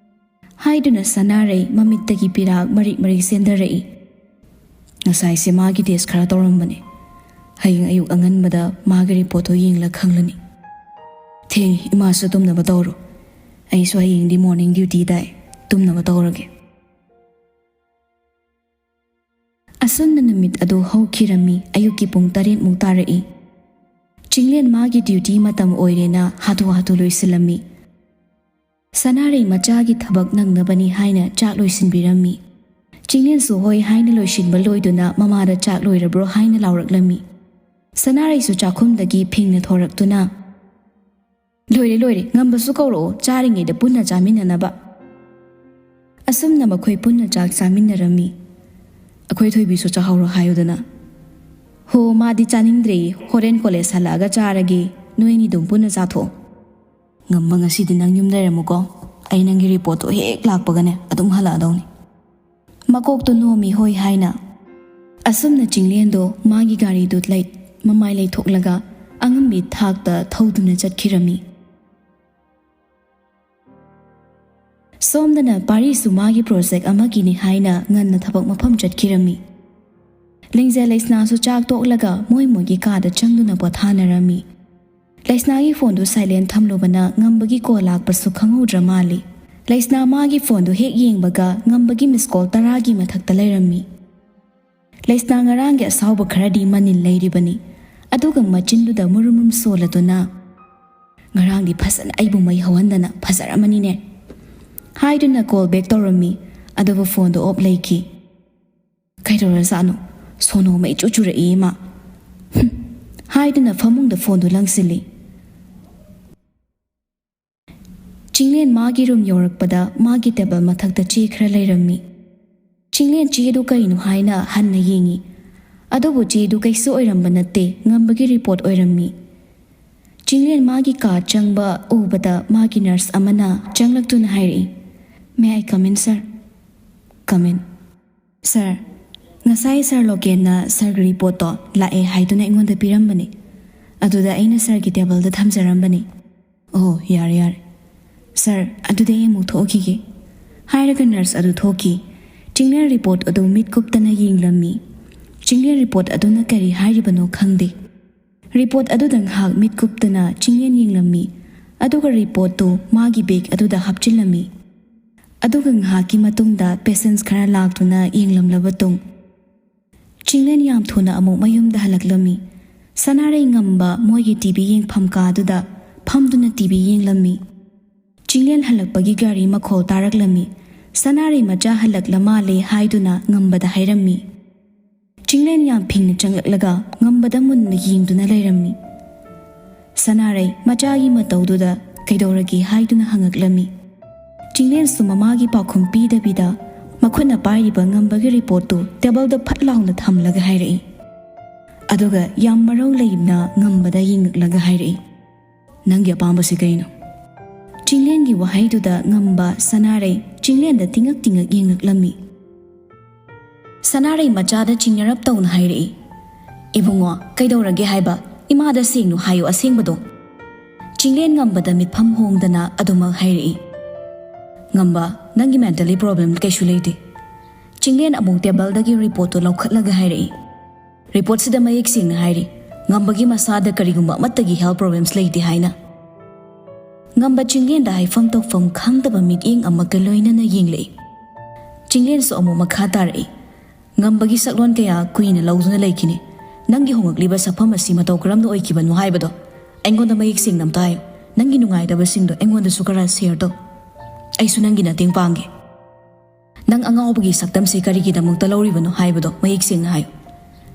ꯍꯥꯏꯗꯨꯅ ꯁꯅꯥꯔꯩ ꯃꯃꯤꯠꯇꯒꯤ ꯄꯤꯔꯥꯛ ꯃꯔꯤꯛ ꯃꯔꯤꯛ ꯆꯦꯟꯊꯔꯛꯏ꯫ "ꯉꯁꯥꯏꯁꯦ ꯃꯥꯒꯤ test ꯈꯔ ꯇꯧꯔꯝꯕꯅꯦ꯫ ꯍꯌꯦꯡ ꯑꯌꯨꯛ ꯑꯉꯟꯕꯗ ꯃꯥꯒꯤ reportꯇꯣ ꯌꯦꯡꯂ ꯈꯪꯂꯅꯤ꯫ ꯊꯦꯡꯉꯦ, ꯏꯃꯥꯁꯨ ꯇꯨꯝꯅꯕ ꯇꯧꯔꯣ꯫ ꯑꯩꯁꯨ ꯍꯌꯦꯡꯗꯤ morning duty ꯇꯥꯏ, ꯇꯨꯝꯅꯕ ꯇꯧꯔꯒꯦ꯫" ꯑꯁꯨꯝꯅ ꯅꯨꯃꯤꯠ ꯑꯗꯨ ꯍꯧꯈꯤꯔꯝꯃꯤ꯫ ꯑꯌꯨꯛꯀꯤ ꯄꯨꯡ ꯇꯔꯦꯠꯃꯨꯛ ꯇꯥꯔꯛꯏ꯫ ꯆꯤꯡꯂꯦꯟ ꯃꯥꯒꯤ duty ꯃꯇꯝ ꯑꯣꯏꯔꯦꯅ ꯍꯥꯊꯨ ꯍꯥꯊꯨ ꯂꯣꯏꯁꯤꯜꯂꯝꯃꯤ꯫ ꯁꯅꯥꯔꯩ ꯃꯆꯥꯒꯤ ꯊꯕꯛ ꯅꯪꯅꯕꯅꯤ ꯍꯥꯏꯅ ꯆꯥꯛ ꯂꯣꯏꯁꯤꯟꯕꯤꯔꯝꯃꯤ꯫ ꯆꯤꯡꯂꯦꯟꯁꯨ ꯍꯣꯏ ꯍꯥꯏꯅ ꯂꯣꯏꯁꯤꯟꯕ ꯂꯣꯏꯗꯨꯅ ꯃꯃꯥꯗ "ꯆꯥꯛ ꯂꯣꯏꯔꯕ꯭ꯔꯣ?" ꯍꯥꯏꯅ ꯂꯥꯎꯔꯛꯂꯝꯃꯤ꯫ ꯁꯅꯥꯔꯩꯁꯨ ꯆꯥꯛꯈꯨꯝꯗꯒꯤ ꯐꯤꯡꯅ ꯊꯣꯔꯛꯇꯨꯅ, "ꯂꯣꯏꯔꯦ, ꯂꯣꯏꯔꯦ, ꯉꯝꯕꯁꯨ ꯀꯧꯔꯛꯑꯣ, ꯆꯥꯔꯤꯉꯩꯗ ꯄꯨꯟꯅ ꯆꯥꯃꯤꯟꯅꯅꯕ꯫" ꯑꯁꯨꯝꯅ ꯃꯈꯣꯏ ꯄꯨꯟꯅ ꯆꯥꯛ ꯆꯥꯃꯤꯟꯅꯔꯝꯃꯤ꯫ "ꯑꯩꯈꯣꯏ ꯊꯣꯏꯕꯤꯁꯨ ꯆꯥꯍꯧꯔꯣ ꯍꯥꯏꯌꯨꯗꯅ꯫" "ꯍꯣ, ꯃꯥꯗꯤ ꯆꯥꯅꯤꯡꯗ꯭ꯔꯦꯌꯦ, ꯍꯣꯔꯦꯟ college ꯍꯜꯂꯛꯑꯒ ꯆꯥꯔꯒꯦ, ꯅꯣꯏ ꯑꯅꯤ ꯑꯗꯨꯝ ꯄꯨꯟꯅ ꯆꯥꯊꯣꯛꯑꯣ꯫ ꯉꯝꯕ ꯉꯁꯤꯗꯤ ꯅꯪ ꯌꯨꯝ ꯂꯩꯔꯝꯃꯨꯀꯣ, ꯑꯩ ꯅꯪꯒꯤ reportꯇꯣ ꯍꯦꯛ ꯂꯥꯛꯄꯒꯅꯦ ꯑꯗꯨꯝ ꯍꯜꯂꯛꯑꯗꯧꯅꯤ꯫" ꯃꯀꯣꯛꯇꯣ ꯅꯣꯝꯃꯤ ꯍꯣꯏ ꯍꯥꯏꯅ꯫ ꯑꯁꯨꯝꯅ ꯆꯤꯡꯂꯦꯟꯗꯣ ꯃꯥꯒꯤ ꯒꯥꯔꯤꯗꯨ ꯂꯩ-, ꯃꯃꯥꯏ ꯂꯩꯊꯣꯛꯂꯒ ꯑꯉꯝꯕꯤ ꯊꯥꯛꯇ ꯊꯧꯗꯨꯅ ꯆꯠꯈꯤꯔꯝꯃꯤ꯫ ꯁꯣꯝꯗꯅ ꯄꯥꯔꯤꯁꯨ ꯃꯥꯒꯤ project ꯑꯃꯒꯤꯅꯤ ꯍꯥꯏꯅ ꯉꯟꯅ ꯊꯕꯛ ꯃꯐꯝ ꯆꯠꯈꯤꯔꯝꯃꯤ꯫ ꯂꯤꯡꯖꯦꯜ ꯂꯩꯁꯅꯥꯁꯨ ꯆꯥꯛ ꯇꯣꯛꯂꯒ ꯃꯣꯏ ꯃꯣꯏꯒꯤ ꯀꯥꯗ ꯆꯪꯗꯨꯅ ꯄꯣꯊꯥꯅꯔꯝꯃꯤ꯫ ꯂꯩꯁꯅꯥꯒꯤ phoneꯗꯨ silent ꯊꯝꯂꯨꯕꯅ ꯉꯝꯕꯒꯤ call ꯂꯥꯛꯄꯁꯨ ꯈꯪꯍꯧꯗ꯭ꯔ ꯃꯥꯜꯂꯤ꯫ ꯂꯩꯁꯅꯥ ꯃꯥꯒꯤ phoneꯗꯨ ꯍꯦꯛ ꯌꯦꯡꯕꯒ ꯉꯝꯕꯒꯤ miss call ꯇꯔꯥꯒꯤ ꯃꯊꯛꯇ ꯂꯩꯔꯝꯃꯤ꯫ ꯂꯩꯁꯅꯥ ꯉꯔꯥꯡꯒꯤ ꯑꯁꯥꯎꯕ ꯈꯔꯗꯤ ꯃꯅꯤꯜ ꯂꯩꯔꯤꯕꯅꯤ, ꯑꯗꯨꯒ ꯃꯆꯤꯟꯗꯨꯗ ꯃꯨꯔꯨꯝ ꯃꯨꯔꯨꯝ ꯁꯣꯜꯂꯗꯨꯅ, "ꯉꯔꯥꯡꯗꯤ ꯐꯖꯅ ꯑꯩꯕꯨ ꯃꯩ ꯍꯧꯍꯟꯗꯅ ꯐꯖꯔꯝꯃꯅꯤꯅꯦ" ꯍꯥꯏꯗꯨꯅ call back ꯇꯧꯔꯝꯃꯤ, ꯑꯗꯨꯕꯨ phoneꯗꯨ off ꯂꯩꯈꯤ꯫ "ꯀꯩꯗꯧꯔꯖꯥꯠꯅꯣ? ꯁꯣꯅꯣ ꯑꯃ ꯏꯆꯨ ꯆꯨꯔꯛꯏ ꯃꯥ꯫" "ꯍꯨꯝ" ꯍꯥꯏꯗꯨꯅ ꯐꯃꯨꯡꯗ phoneꯗꯨ ꯂꯪꯁꯤꯜꯂꯤ꯫ ꯆꯤꯡꯂꯦꯟ ꯃꯥꯒꯤ room ꯌꯧꯔꯛꯄꯗ ꯃꯥꯒꯤ table ꯃꯊꯛꯇ ꯆꯦ ꯈꯔ ꯂꯩꯔꯝꯃꯤ꯫ ꯆꯤꯡꯂꯦꯟ ꯆꯦꯗꯨ ꯀꯩꯅꯣ ꯍꯥꯏꯅ ꯍꯟꯅ ꯌꯦꯡꯉꯤ꯫ ꯑꯗꯨꯕꯨ ꯆꯦꯗꯨ ꯀꯩꯁꯨ ꯑꯣꯏꯔꯝꯕ ꯅꯠꯇꯦ, ꯉꯝꯕꯒꯤ report ꯑꯣꯏꯔꯝꯃꯤ꯫ ꯆꯤꯡꯂꯦꯟ ꯃꯥꯒꯤ ꯀꯥ ꯆꯪꯕ ꯎꯕꯗ ꯃꯥꯒꯤ nurse ꯑꯃꯅ ꯆꯪꯂꯛꯇꯨꯅ ꯍꯥꯏꯔꯛꯏ, "May I come in, sir?" "Come in." "Sir, "ꯉꯁꯥꯏ ꯁꯥꯔ ꯂꯣꯀꯦꯟꯅ ꯁꯥꯔꯒꯤ ꯔꯤꯄꯣꯔꯠꯇꯣ ꯂꯥꯛꯑꯦ ꯍꯥꯏꯗꯨꯅ ꯑꯩꯉꯣꯟꯗ ꯄꯤꯔꯝꯕꯅꯤ꯫ ꯑꯗꯨꯗ ꯑꯩꯅ ꯁꯥꯔꯒꯤ ꯇꯦꯕꯜꯗ ꯊꯝꯖꯔꯝꯕꯅꯤ꯫ ꯑꯣ, ꯌꯥꯔꯦ, ꯌꯥꯔꯦ꯫ ꯁꯥꯔ, ꯑꯗꯨꯗꯤ ꯑꯩ ꯑꯃꯨꯛ ꯊꯣꯛꯈꯤꯒꯦ," ꯍꯥꯏꯔꯒ ꯅꯔꯁ ꯑꯗꯨ ꯊꯣꯛꯈꯤ꯫ ꯆꯤꯡꯂꯦꯟ ꯔꯤꯄꯣꯔꯠ ꯑꯗꯨ ꯃꯤꯠ ꯀꯨꯞꯇꯅ ꯌꯦꯡꯂꯝꯃꯤ꯫ ꯆꯤꯡꯂꯦꯟ ꯔꯤꯄꯣꯔꯠ ꯑꯗꯨꯅ ꯀꯔꯤ ꯍꯥꯏꯔꯤꯕꯅꯣ ꯈꯪꯗꯦ꯫ ꯔꯤꯄꯣꯔꯠ ꯑꯗꯨꯗ ꯉꯥꯏꯍꯥꯛ ꯃꯤꯠ ꯀꯨꯞꯇꯅ ꯆꯤꯡꯂꯦꯟ ꯌꯦꯡꯂꯝꯃꯤ, ꯑꯗꯨꯒ ꯔꯤꯄꯣꯔꯠꯇꯨ ꯃꯥꯒꯤ ꯕꯦꯒ ꯑꯗꯨꯗ ꯍꯥꯞꯆꯤꯜꯂꯝꯃꯤ꯫ ꯑꯗꯨꯒ ꯉꯥꯏꯍꯥꯛꯀꯤ ꯃꯇꯨꯡꯗ ꯄꯦꯁꯦꯟꯁ ꯈꯔ ꯂꯥꯛꯇꯨꯅ ꯌꯦꯡꯂꯝꯂꯕ ꯇꯨꯡ, ꯆꯤꯡꯂꯦꯟ ꯌꯥꯝ ꯊꯨꯅ ꯑꯃꯨꯛ ꯃꯌꯨꯝꯗ ꯍꯜꯂꯛꯂꯝꯃꯤ꯫ ꯁꯅꯥꯔꯩ ꯉꯝꯕ ꯃꯣꯏꯒꯤ ꯇꯤ ꯚꯤ ꯌꯦꯡꯐꯝ ꯀꯥꯗꯨꯗ ꯐꯝꯗꯨꯅ ꯇꯤ ꯚꯤ ꯌꯦꯡꯂꯝꯃꯤ꯫ ꯆꯤꯡꯂꯦꯟ ꯍꯜꯂꯛꯄꯒꯤ ꯒꯥꯔꯤ ꯃꯈꯣꯜ ꯇꯥꯔꯛꯂꯝꯃꯤ꯫ ꯁꯅꯥꯔꯩ ꯃꯆꯥ ꯍꯜꯂꯛꯂ ꯃꯥꯜꯂꯦ ꯍꯥꯏꯗꯨꯅ ꯉꯝꯕꯗ ꯍꯥꯏꯔꯝꯃꯤ꯫ ꯆꯤꯡꯂꯦꯟ ꯌꯥꯝ ꯐꯤꯡꯅ ꯆꯪꯂꯛꯂꯒ ꯉꯝꯕꯗ ꯃꯨꯟꯅ ꯌꯦꯡꯗꯨꯅ ꯂꯩꯔꯝꯃꯤ꯫ ꯁꯅꯥꯔꯩ ꯃꯆꯥꯒꯤ ꯃꯇꯧꯗꯨꯗ "ꯀꯩꯗꯧꯔꯒꯦ?" ꯍꯥꯏꯗꯨꯅ ꯍꯪꯉꯛꯂꯝꯃꯤ꯫ ꯆꯤꯡꯂꯦꯟꯁꯨ ꯃꯃꯥꯒꯤ ꯄꯥꯎꯈꯨꯝ ꯄꯤꯗꯕꯤꯗ ꯃꯈꯨꯠꯅ ꯄꯥꯏꯔꯤꯕ ꯉꯝꯕꯒꯤ ꯔꯤꯄꯣꯔꯠꯇꯨ ꯇꯦꯕꯜꯗ ꯐꯠ ꯂꯥꯎꯅ ꯊꯝꯂꯒ ꯍꯥꯏꯔꯛꯏ꯫ ꯑꯗꯨꯒ ꯌꯥꯝ ꯃꯔꯧ ꯂꯩꯅ ꯉꯝꯕꯗ ꯌꯦꯡꯉꯛꯂꯒ ꯍꯥꯏꯔꯛꯏ, "ꯅꯪꯒꯤ ꯑꯄꯥꯝꯕꯁꯤ ꯀꯩꯅꯣ?" ꯆꯤꯡꯂꯦꯟꯒꯤ ꯋꯥꯍꯩꯗꯨꯗ ꯉꯝꯕ ꯁꯅꯥꯔꯩ ꯆꯤꯡꯂꯦꯟꯗ ꯇꯤꯡꯉꯛ ꯇꯤꯡꯉꯛ ꯌꯦꯡꯉꯛꯂꯝꯃꯤ꯫ ꯁꯅꯥꯔꯩ ꯃꯆꯥꯗ ꯆꯤꯡꯅꯔꯞ ꯇꯧꯅ ꯍꯥꯏꯔꯛꯏ, "ꯏꯕꯨꯡꯉꯣ, ꯀꯩꯗꯧꯔꯒꯦ ꯍꯥꯏꯕ? ꯏꯃꯥꯗ ꯁꯦꯡꯅ ꯍꯥꯏꯌꯨ ꯑꯁꯦꯡꯕꯗꯣ꯫" ꯆꯤꯡꯂꯦꯟ ꯉꯝꯕꯗ ꯃꯤꯠꯐꯝ ꯍꯣꯡꯗꯅ ꯑꯗꯨꯃꯛ ꯍꯥꯏꯔꯛꯏ꯫ "ꯉꯝꯕ, ꯅꯪꯒꯤ ꯃꯦꯟꯇꯦꯜꯂꯤ ꯄ꯭ꯔꯣꯕ꯭ꯂꯦꯝ ꯀꯩꯁꯨ ꯂꯩꯇꯦ꯫" ꯆꯤꯡꯂꯦꯟ ꯑꯃꯨꯛ ꯇꯦꯕꯜꯗꯒꯤ ꯔꯤꯄꯣꯔꯠꯇꯨ ꯂꯧꯈꯠꯂꯒ ꯍꯥꯏꯔꯛꯏ, "ꯔꯤꯄꯣꯔꯠꯁꯤꯗ ꯃꯌꯦꯛ ꯁꯦꯡꯅ ꯍꯥꯏꯔꯤ, ꯉꯝꯕꯒꯤ ꯃꯁꯥꯗ ꯀꯔꯤꯒꯨꯝꯕ ꯑꯃꯠꯇꯒꯤ ꯍꯦꯜꯊ ꯄ꯭ꯔꯣꯕ꯭ꯂꯦꯝꯁ ꯂꯩꯇꯦ ꯍꯥꯏꯅ꯫" ꯉꯝꯕ ꯆꯤꯡꯂꯦꯟꯗ ꯍꯥꯏꯐꯝ ꯇꯧꯐꯝ ꯈꯪꯗꯕ ꯃꯤꯠꯌꯦꯡ ꯑꯃꯒ ꯂꯣꯏꯅꯅ ꯌꯦꯡꯂꯛꯏ꯫ ꯆꯤꯡꯂꯦꯟꯁꯨ ꯑꯃꯨꯛ ꯃꯈꯥ ꯇꯥꯔꯛꯏ, "ꯉꯝꯕꯒꯤ ꯁꯛꯂꯣꯟ ꯀꯌꯥ ꯀꯨꯏꯅ ꯂꯧꯗꯨꯅ ꯂꯩꯈꯤꯅꯤ꯫ ꯅꯪꯒꯤ ꯍꯣꯡꯂꯛꯂꯤꯕ ꯁꯛꯐꯝ ꯑꯁꯤ ꯃꯇꯧ ꯀꯔꯝꯅ ꯑꯣꯏꯈꯤꯕꯅꯣ ꯍꯥꯏꯕꯗꯣ ꯑꯩꯉꯣꯟꯗ ꯃꯌꯦꯛ ꯁꯦꯡꯅ ꯑꯝꯇ ꯍꯥꯏꯌꯨ꯫ ꯅꯪꯒꯤ ꯅꯨꯡꯉꯥꯏꯇꯕꯁꯤꯡꯗꯣ ꯑꯩꯉꯣꯟꯗꯁꯨ ꯈꯔ ꯁꯦꯌꯔ ꯇꯧ꯫ ꯑꯩꯁꯨ ꯅꯪꯒꯤ ꯃꯇꯦꯡ ꯄꯥꯡꯒꯦ꯫ ꯅꯪ ꯑꯉꯥꯎꯕꯒꯤ ꯁꯛꯇꯝꯁꯤ ꯀꯔꯤꯒꯤꯗꯃꯛꯇ ꯂꯧꯔꯤꯕꯅꯣ ꯍꯥꯏꯕꯗꯣ ꯃꯌꯦꯛ ꯁꯦꯡꯅ ꯍꯥꯏꯌꯨ꯫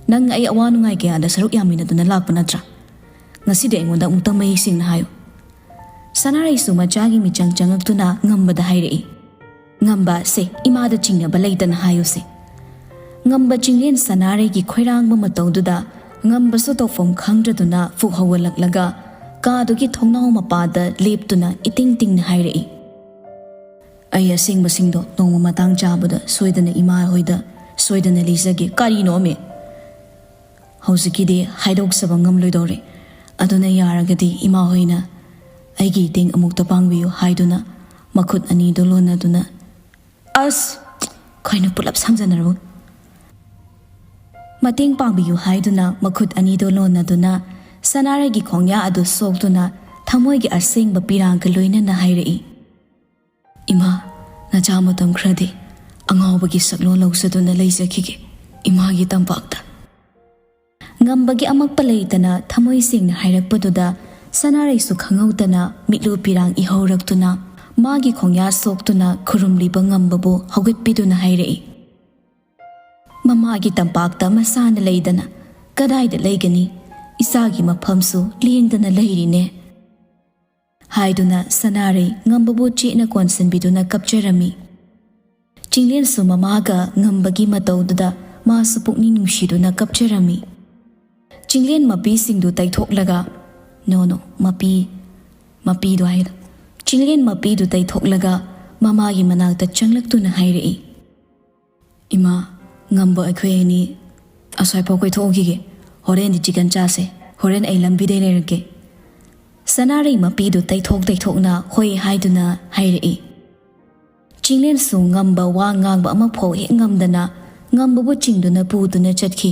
ꯅꯪ ꯑꯩ ꯑꯋꯥ ꯅꯨꯡꯉꯥꯏ ꯀꯌꯥꯗ ꯁꯔꯨꯛ ꯌꯥꯃꯤꯟꯅꯗꯨꯅ ꯂꯥꯛꯄ ꯅꯠꯇ꯭ꯔꯥ? ꯉꯁꯤꯗꯤ ꯑꯩꯉꯣꯟꯗ ꯑꯃꯨꯛꯇꯪ ꯃꯌꯦꯛ ꯁꯦꯡꯅ ꯍꯥꯏꯌꯨ꯫" ꯁꯅꯥꯔꯩꯁꯨ ꯃꯆꯥꯒꯤ ꯃꯤꯆꯪ ꯆꯪꯉꯛꯇꯨꯅ ꯉꯝꯕꯗ ꯍꯥꯏꯔꯛꯏ, "ꯉꯝꯕ, ꯁꯦ, ꯏꯃꯥꯗ ꯆꯤꯡꯅꯕ ꯂꯩꯇꯅ ꯍꯥꯏꯌꯨꯁꯦ꯫" ꯉꯝꯕ ꯆꯤꯡꯂꯦꯟ ꯁꯅꯥꯔꯩꯒꯤ ꯈꯣꯏꯔꯥꯡꯕ ꯃꯇꯧꯗꯨꯗ ꯉꯝꯕꯁꯨ ꯇꯧꯐꯝ ꯈꯪꯗ꯭ꯔꯗꯨꯅ ꯐꯨꯛ ꯍꯧꯒꯠꯂꯛꯂꯒ ꯀꯥꯗꯨꯒꯤ ꯊꯣꯡꯅꯥꯎ ꯃꯄꯥꯗ ꯂꯦꯞꯇꯨꯅ ꯏꯇꯤꯡ ꯇꯤꯡꯅ ꯍꯥꯏꯔꯛꯏ, "ꯑꯩ ꯑꯁꯦꯡꯕꯁꯤꯡꯗꯣ ꯅꯣꯡꯃ ꯃꯇꯥꯡ ꯆꯥꯕꯗ ꯁꯣꯏꯗꯅ ꯏꯃꯥ ꯍꯣꯏꯗ ꯁꯣꯏꯗꯅ ꯂꯤꯖꯒꯦ꯫ ꯀꯔꯤꯅꯣꯃꯤ? ꯍꯧꯖꯤꯛꯀꯤꯗꯤ ꯍꯥꯏꯗꯣꯛꯆꯕ ꯉꯝꯂꯣꯏꯗꯧꯔꯦ꯫ ꯑꯗꯨꯅ ꯌꯥꯔꯒꯗꯤ ꯏꯃꯥ ꯍꯣꯏꯅ ꯑꯩꯒꯤ ꯏꯇꯦꯡ ꯑꯃꯨꯛꯇ ꯄꯥꯡꯕꯤꯌꯨ ꯍꯥꯏꯗꯨꯅ ꯃꯈꯨꯠ ꯑꯅꯤꯗꯨ ꯂꯣꯟꯅꯗꯨꯅ, ꯑꯁ! ꯀꯩꯅꯣ ꯄꯨꯂꯞ ꯁꯝꯖꯟꯅꯔꯕ? ꯃꯇꯦꯡ ꯄꯥꯡꯕꯤꯌꯨ ꯍꯥꯏꯗꯨꯅ ꯃꯈꯨꯠ ꯑꯅꯤꯗꯨ ꯂꯣꯟꯅꯗꯨꯅ ꯁꯅꯥꯔꯩꯒꯤ ꯈꯣꯡꯌꯥ ꯑꯗꯨ ꯁꯣꯛꯇꯨꯅ ꯊꯃꯣꯏꯒꯤ ꯑꯁꯦꯡꯕ ꯄꯤꯔꯥꯡꯒ ꯂꯣꯏꯅꯅ ꯍꯥꯏꯔꯛꯏ, "ꯏꯃꯥ, ꯅꯆꯥ ꯃꯇꯝ ꯈꯔꯗꯤ ꯑꯉꯥꯎꯕꯒꯤ ꯁꯛꯂꯣꯟ ꯂꯧꯖꯗꯨꯅ ꯂꯩꯖꯈꯤꯒꯦ ꯏꯃꯥꯒꯤ ꯇꯝꯄꯥꯛꯇ"꯫ ꯉꯝꯕꯒꯤ ꯑꯃꯛꯄ ꯂꯩꯇꯅ ꯊꯃꯣꯏ ꯁꯦꯡꯅ ꯍꯥꯏꯔꯛꯄꯗꯨꯗ ꯁꯅꯥꯔꯩꯁꯨ ꯈꯪꯍꯧꯗꯅ ꯃꯤꯠꯂꯨ ꯄꯤꯔꯥꯡ ꯏꯍꯧꯔꯛꯇꯨꯅ ꯃꯥꯒꯤ ꯈꯣꯡꯌꯥ ꯁꯣꯛꯇꯨꯅ ꯈꯨꯔꯨꯝꯂꯤꯕ ꯉꯝꯕꯕꯨ ꯍꯧꯒꯠꯄꯤꯗꯨꯅ ꯍꯥꯏꯔꯛꯏ, "ꯃꯃꯥꯒꯤ ꯇꯝꯄꯥꯛꯇ ꯃꯁꯥꯅ ꯂꯩꯗꯅ ꯀꯗꯥꯏꯗ ꯂꯩꯒꯅꯤ? ꯏꯆꯥꯒꯤ ꯃꯐꯝꯁꯨ ꯂꯦꯡꯗꯅ ꯂꯩꯔꯤꯅꯦ" ꯍꯥꯏꯗꯨꯅ ꯁꯅꯥꯔꯩ ꯉꯝꯕꯕꯨ ꯆꯦꯠꯅ ꯀꯣꯟꯁꯤꯟꯕꯤꯗꯨꯅ ꯀꯞꯆꯔꯝꯃꯤ꯫ ꯆꯤꯡꯂꯦꯟꯁꯨ ꯃꯃꯥꯒ ꯉꯝꯕꯒꯤ ꯃꯇꯧꯗꯨꯗ ꯃꯥꯁꯨ ꯄꯨꯛꯅꯤꯡ ꯅꯨꯡꯁꯤꯗꯨꯅ ꯀꯞꯆꯔꯝꯃꯤ꯫ ꯆꯤꯡꯂꯦꯟ ꯃꯄꯤꯁꯤꯡꯗꯨ ꯇꯩꯊꯣꯛꯂꯒ, ꯅꯣ, ꯅꯣ, ꯃꯄꯤ, ꯃꯄꯤꯗꯨ ꯍꯥꯏꯗꯣ꯫ ꯆꯤꯡꯂꯦꯟ ꯃꯄꯤꯗꯨ ꯇꯩꯊꯣꯛꯂꯒ ꯃꯃꯥꯒꯤ ꯃꯅꯥꯛꯇ ꯆꯪꯂꯛꯇꯨꯅ ꯍꯥꯏꯔꯛꯏ, "ꯏꯃꯥ, ꯉꯝꯕ ꯑꯩꯈꯣꯏ ꯑꯅꯤ ꯑꯁ꯭ꯋꯥꯏꯐꯥꯎ ꯀꯣꯏꯊꯣꯛꯎꯈꯤꯒꯦ꯫ ꯍꯣꯔꯦꯟꯗꯤ ꯆꯤꯀꯟ ꯆꯥꯁꯦ꯫ ꯍꯣꯔꯦꯟ ꯑꯩ ꯂꯝꯕꯤꯗꯩ ꯂꯩꯔꯛꯀꯦ"꯫ ꯁꯅꯥꯔꯩ ꯃꯄꯤꯗꯨ ꯇꯩꯊꯣꯛ ꯇꯩꯊꯣꯛꯅ ꯍꯣꯏ ꯍꯥꯏꯗꯨꯅ ꯍꯥꯏꯔꯛꯏ꯫ ꯆꯤꯡꯂꯦꯟꯁꯨ ꯉꯝꯕ ꯋꯥ ꯉꯥꯡꯕ ꯑꯃꯐꯥꯎ ꯍꯦꯛ ꯉꯝꯗꯅ ꯉꯝꯕꯕꯨ ꯆꯤꯡꯗꯨꯅ ꯄꯨꯗꯨꯅ ꯆꯠꯈꯤ꯫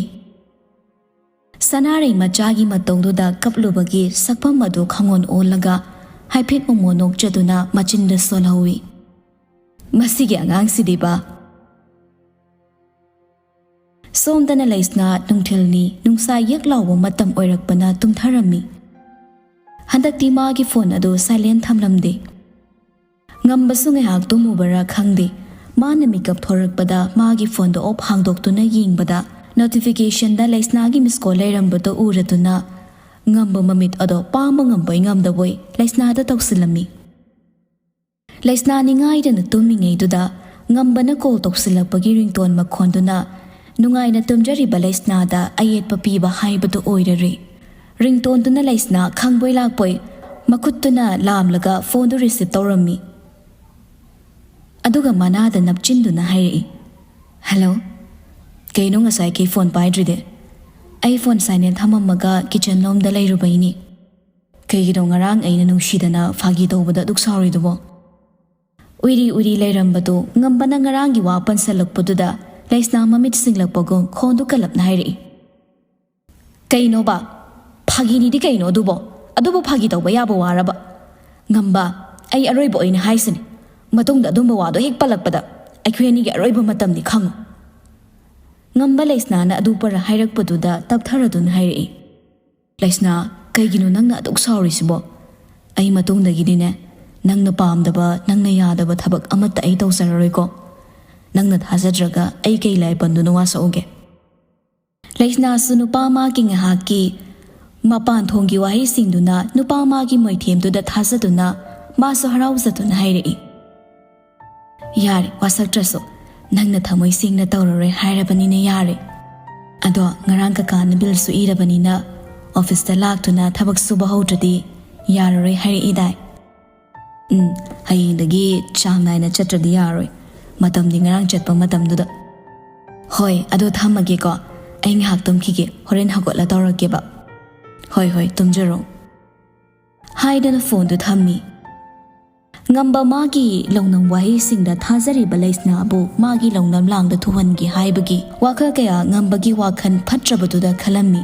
ꯁꯅꯥꯔꯩ ꯃꯆꯥꯒꯤ ꯃꯇꯧꯗꯨꯗ ꯀꯞꯂꯨꯕꯒꯤ ꯁꯛꯐꯝ ꯑꯗꯨ ꯈꯪꯑꯣꯟ ꯑꯣꯜꯂꯒ ꯍꯥꯏꯐꯦꯠ ꯃꯣꯃꯣꯟ ꯅꯣꯛꯆꯗꯨꯅ ꯃꯆꯤꯟꯗ ꯁꯣꯜꯍꯧꯏ, "ꯃꯁꯤꯒꯤ ꯑꯉꯥꯡꯁꯤꯗꯤꯕ"꯫ ꯁꯣꯝꯗꯅ ꯂꯩꯁꯅꯥ ꯅꯨꯡꯊꯤꯜꯅꯤ, ꯅꯨꯡꯁꯥ ꯌꯛ ꯂꯥꯎꯕ ꯃꯇꯝ ꯑꯣꯏꯔꯛꯄꯅ ꯇꯨꯝꯊꯔꯝꯃꯤ꯫ ꯍꯟꯗꯛꯇꯤ ꯃꯥꯒꯤ ꯐꯣꯟ ꯑꯗꯨ ꯁꯥꯏꯂꯦꯟ ꯊꯝꯂꯝꯗꯦ꯫ ꯉꯝꯕꯁꯨ ꯉꯥꯏꯍꯥꯛ ꯇꯨꯝꯃꯨꯕꯔꯥ ꯈꯪꯗꯦ, ꯃꯥꯅ ꯃꯤꯀꯞ ꯊꯣꯔꯛꯄꯗ ꯃꯥꯒꯤ ꯐꯣꯟꯗ ꯑꯣꯞ ꯍꯥꯡꯗꯣꯛꯇꯨꯅ ꯌꯦꯡꯕꯗ ꯅꯣꯇꯤꯐꯤꯀꯦꯁꯟꯗ ꯂꯩꯁꯅꯥꯒꯤ ꯃꯤꯁ ꯀꯣꯜ ꯂꯩꯔꯝꯕꯗꯣ ꯎꯔꯗꯨꯅ ꯉꯝꯕ ꯃꯃꯤꯠ ꯑꯗꯣ ꯄꯥꯡꯕ ꯉꯝꯕꯣꯏ ꯉꯝꯗꯕꯣꯏ ꯂꯩꯁꯅꯥꯗ ꯇꯧꯁꯤꯜꯂꯝꯃꯤ꯫ ꯂꯩꯁꯅꯥ ꯅꯤꯡꯉꯥꯏꯗꯅ ꯇꯨꯝꯃꯤꯉꯩꯗꯨꯗ ꯉꯝꯕꯅ ꯀꯣꯜ ꯇꯧꯁꯤꯜꯂꯛꯄꯒꯤ ꯔꯤꯡꯇꯣꯟ ꯃꯈꯣꯟꯗꯨꯅ ꯅꯨꯡꯉꯥꯏꯅ ꯇꯨꯝꯖꯔꯤꯕ ꯂꯩꯁꯅꯥꯗ ꯑꯌꯦꯠꯄ ꯄꯤꯕ ꯍꯥꯏꯕꯗꯨ ꯑꯣꯏꯔꯔꯦ꯫ ꯔꯤꯡꯇꯣꯟꯗꯨꯅ ꯂꯩꯁꯅꯥ ꯈꯪꯕꯣꯏ ꯂꯥꯛꯄꯣꯏ ꯃꯈꯨꯠꯇꯨꯅ ꯂꯥꯝꯂꯒ ꯐꯣꯟꯗꯨ ꯔꯤꯁꯤꯞ ꯇꯧꯔꯝꯃꯤ꯫ ꯑꯗꯨꯒ ꯃꯅꯥꯗ ꯅꯞꯆꯤꯟꯗꯨꯅ ꯍꯥꯏꯔꯛꯏ, "ꯍꯜꯂꯣ, ꯀꯩꯅꯣ ꯉꯁꯥꯏ ꯀꯩ ꯐꯣꯟ ꯄꯥꯏꯗ꯭ꯔꯤꯗꯤ? ꯑꯩ ꯐꯣꯟ ꯁꯥꯏꯂꯦꯟ ꯊꯝꯃꯝꯃꯒ ꯀꯤꯆꯟ ꯂꯣꯝꯗ ꯂꯩꯔꯨꯕꯩꯅꯤ꯫ ꯀꯩꯒꯤꯅꯣ ꯉꯔꯥꯡ ꯑꯩꯅ ꯅꯨꯡꯁꯤꯗꯅ ꯐꯥꯒꯤ ꯇꯧꯕꯗ ꯑꯗꯨꯛ ꯁꯥꯎꯔꯤꯗꯨꯕꯣ? ꯎꯏꯔꯤ ꯎꯏꯔꯤ ꯂꯩꯔꯝꯕꯗꯨ ꯉꯝꯕꯅ ꯉꯔꯥꯡꯒꯤ ꯋꯥ ꯄꯟꯁꯜꯂꯛꯄꯗꯨꯗ ꯂꯩꯁꯅꯥ ꯃꯃꯤꯠ ꯁꯤꯡꯂꯛꯄꯒꯨꯝ ꯈꯣꯟꯗꯨ ꯀꯜꯂꯞꯅ ꯍꯥꯏꯔꯛꯏ꯫ ꯀꯩꯅꯣꯕ? ꯐꯥꯒꯤꯅꯤꯗꯤ ꯀꯩꯅꯣ ꯑꯗꯨꯕꯣ? ꯑꯗꯨꯕꯨ ꯐꯥꯒꯤ ꯇꯧꯕ ꯌꯥꯕ ꯋꯥꯔꯕ? ꯉꯝꯕ, ꯑꯩ ꯑꯔꯣꯏꯕ ꯑꯣꯏꯅ ꯍꯥꯏꯁꯤꯅꯤ꯫ ꯃꯇꯨꯡꯗ ꯑꯗꯨꯝꯕ ꯋꯥꯗꯣ ꯍꯦꯛ ꯄꯜꯂꯛꯄꯗ ꯑꯩꯈꯣꯏ ꯑꯅꯤꯒꯤ ꯑꯔꯣꯏꯕ ꯃꯇꯝꯅꯤ ꯈꯪꯉꯨ꯫ ꯉꯝꯕ ꯂꯩꯁꯅꯥꯅ ꯑꯗꯨ ꯄꯔ ꯍꯥꯏꯔꯛꯄꯗꯨꯗ ꯇꯞꯊꯔꯗꯨꯅ ꯍꯥꯏꯔꯛꯏ꯫ ꯂꯩꯁꯅꯥ, ꯀꯩꯒꯤꯅꯣ ꯅꯪꯅ ꯑꯗꯨꯛ ꯁꯥꯎꯔꯤꯁꯤꯕꯣ? ꯑꯩ ꯃꯇꯨꯡꯗꯒꯤꯗꯤꯅꯦ, ꯅꯪꯅ ꯄꯥꯝꯗꯕ, ꯅꯪꯅ ꯌꯥꯗꯕ ꯊꯕꯛ ꯑꯃꯠꯇ ꯑꯩ ꯇꯧꯖꯔꯔꯣꯏꯀꯣ꯫ ꯅꯪꯅ ꯊꯥꯖꯗ꯭ꯔꯒ ꯑꯩ ꯀꯩ ꯂꯥꯏ ꯄꯟꯗꯨꯅ ꯋꯥꯁꯛꯎꯒꯦ? ꯂꯩꯁꯅꯥꯁꯨ ꯅꯨꯄꯥ ꯃꯥꯒꯤ ꯉꯥꯏꯍꯥꯛꯀꯤ ꯃꯄꯥꯟ ꯊꯣꯡꯒꯤ ꯋꯥꯍꯩꯁꯤꯡꯗꯨꯅ ꯅꯨꯄꯥ ꯃꯥꯒꯤ ꯃꯣꯏꯊꯦꯝꯗꯨꯗ ꯊꯥꯖꯗꯨꯅ ꯃꯥꯁꯨ ꯍꯔꯥꯎꯖꯗꯨꯅ ꯍꯥꯏꯔꯛꯏ꯫ ꯌꯥꯔꯦ, ꯋꯥꯁꯛꯇ꯭ꯔꯁꯨ꯫ ꯅꯪꯅ ꯊꯃꯣꯏ ꯁꯦꯡꯅ ꯇꯧꯔꯔꯣꯏ ꯍꯥꯏꯔꯕꯅꯤꯅ ꯌꯥꯔꯦ꯫ ꯑꯗꯣ ꯉꯔꯥꯡ ꯀꯀꯥꯅ ꯕꯤꯜꯁꯨ ꯏꯔꯕꯅꯤꯅ ꯑꯣꯐꯤꯁꯇ ꯂꯥꯛꯇꯨꯅ ꯊꯕꯛ ꯁꯨꯕ ꯍꯧꯗ꯭ꯔꯗꯤ ꯌꯥꯔꯔꯣꯏ ꯍꯥꯏꯔꯛꯏꯗꯥꯏ? ꯎꯝ, ꯍꯌꯦꯡꯗꯒꯤ ꯆꯥꯡ ꯅꯥꯏꯅ ꯆꯠꯇ꯭ꯔꯗꯤ ꯌꯥꯔꯣꯏ꯫ ꯃꯇꯝꯗꯤ ꯉꯔꯥꯡ ꯆꯠꯄ ꯃꯇꯝꯗꯨꯗ꯫ ꯍꯣꯏ, ꯑꯗꯣ ꯊꯝꯃꯒꯦꯀꯣ꯫ ꯑꯩ ꯉꯥꯏꯍꯥꯛ ꯇꯨꯝꯈꯤꯒꯦ, ꯍꯣꯔꯦꯟ ꯍꯧꯒꯠꯂ ꯇꯧꯔꯛꯀꯦꯕ꯫ ꯍꯣꯏ, ꯍꯣꯏ, ꯇꯨꯝꯖꯔꯣ꯫ ꯍꯥꯏꯗꯅ ꯐꯣꯟꯗꯨ ꯊꯝꯃꯤ꯫ ꯉꯝꯕ ꯃꯥꯒꯤ ꯂꯧꯅꯝ ꯋꯥꯍꯩꯁꯤꯡꯗ ꯊꯥꯖꯔꯤꯕ ꯂꯩꯁꯅꯥꯕꯨ ꯃꯥꯒꯤ ꯂꯧꯅꯝ ꯂꯥꯡꯗ ꯊꯨꯍꯟꯒꯦ ꯍꯥꯏꯕꯒꯤ ꯋꯥꯈꯜ ꯀꯌꯥ ꯉꯝꯕꯒꯤ ꯋꯥꯈꯜ ꯐꯠꯇ꯭ꯔꯕꯗꯨꯗ ꯈꯜꯂꯝꯃꯤ꯫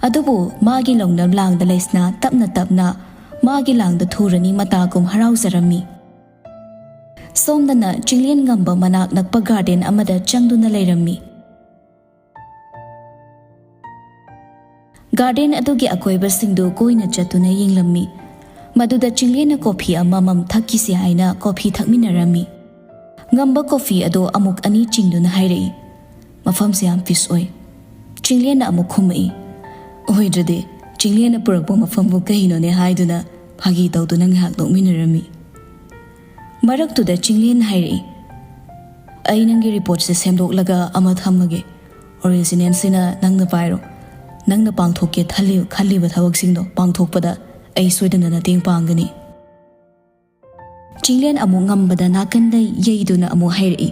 ꯑꯗꯨꯕꯨ ꯃꯥꯒꯤ ꯂꯧꯅꯝ ꯂꯥꯡꯗ ꯂꯩꯁꯅꯥ ꯇꯞꯅ ꯇꯞꯅ ꯃꯥꯒꯤ ꯂꯥꯡꯗ ꯊꯨꯔꯅꯤ ꯃꯇꯥꯒꯨꯝ ꯍꯔꯥꯎꯖꯔꯝꯃꯤ꯫ ꯁꯣꯝꯗꯅ ꯆꯤꯡꯂꯦꯟ ꯉꯝꯕ ꯃꯅꯥꯛ ꯅꯛꯄ ꯒꯥꯔꯗꯦꯟ ꯑꯃꯗ ꯆꯪꯗꯨꯅ ꯂꯩꯔꯝꯃꯤ꯫ ꯒꯥꯔꯗꯦꯟ ꯑꯗꯨꯒꯤ ꯑꯀꯣꯏꯕꯁꯤꯡꯗꯨ ꯀꯣꯏꯅ ꯆꯠꯇꯨꯅ ꯌꯦꯡꯂꯝꯃꯤ꯫ ꯃꯗꯨꯗ ꯆꯤꯡꯂꯦꯟꯅ ꯀꯣꯐꯤ ꯑꯃꯃꯝ ꯊꯛꯈꯤꯁꯤ ꯍꯥꯏꯅ ꯀꯣꯐꯤ ꯊꯛꯃꯤꯟꯅꯔꯝꯃꯤ꯫ ꯉꯝꯕ ꯀꯣꯐꯤ ꯑꯗꯨ ꯑꯃꯨꯛ ꯑꯅꯤ ꯆꯤꯡꯗꯨꯅ ꯍꯥꯏꯔꯛꯏ, "ꯃꯐꯝꯁꯦ ꯌꯥꯝ ꯄꯤꯁ ꯑꯣꯏ꯫" ꯆꯤꯡꯂꯦꯟꯅ ꯑꯃꯨꯛ ꯈꯨꯝꯃꯛꯏ, "ꯑꯣꯏꯗ꯭ꯔꯗꯤ, ꯆꯤꯡꯂꯦꯟꯅ ꯄꯨꯔꯛꯄ ꯃꯐꯝꯕꯨ ꯀꯩꯅꯣꯅꯦ?" ꯍꯥꯏꯗꯨꯅ ꯐꯥꯒꯤ ꯇꯧꯗꯨꯅ ꯉꯥꯏꯍꯥꯛ ꯅꯣꯛꯃꯤꯟꯅꯔꯝꯃꯤ꯫ ꯃꯔꯛꯇꯨꯗ ꯆꯤꯡꯂꯦꯟꯅ ꯍꯥꯏꯔꯛꯏ, "ꯑꯩ ꯅꯪꯒꯤ ꯔꯤꯄꯣꯔꯠꯁꯦ ꯁꯦꯝꯗꯣꯛꯂꯒ ꯑꯃ ꯊꯝꯃꯒꯦ꯫ ꯑꯣꯔꯤꯖꯤꯅꯦꯜꯁꯤꯅ ꯅꯪꯅ ꯄꯥꯏꯔꯣ꯫ ꯅꯪꯅ ꯄꯥꯡꯊꯣꯛꯀꯦ ꯈꯜꯂꯤ-, ꯈꯜꯂꯤꯕ ꯊꯕꯛꯁꯤꯡꯗꯣ ꯄꯥꯡꯊꯣꯛꯄꯗ ꯑꯩ ꯁꯣꯏꯗꯅ ꯃꯇꯦꯡ ꯄꯥꯡꯒꯅꯤ꯫" ꯆꯤꯡꯂꯦꯟ ꯑꯃꯨꯛ ꯉꯝꯕꯗ ꯅꯥꯀꯟꯗ ꯌꯩꯗꯨꯅ ꯑꯃꯨꯛ ꯍꯥꯏꯔꯛꯏ,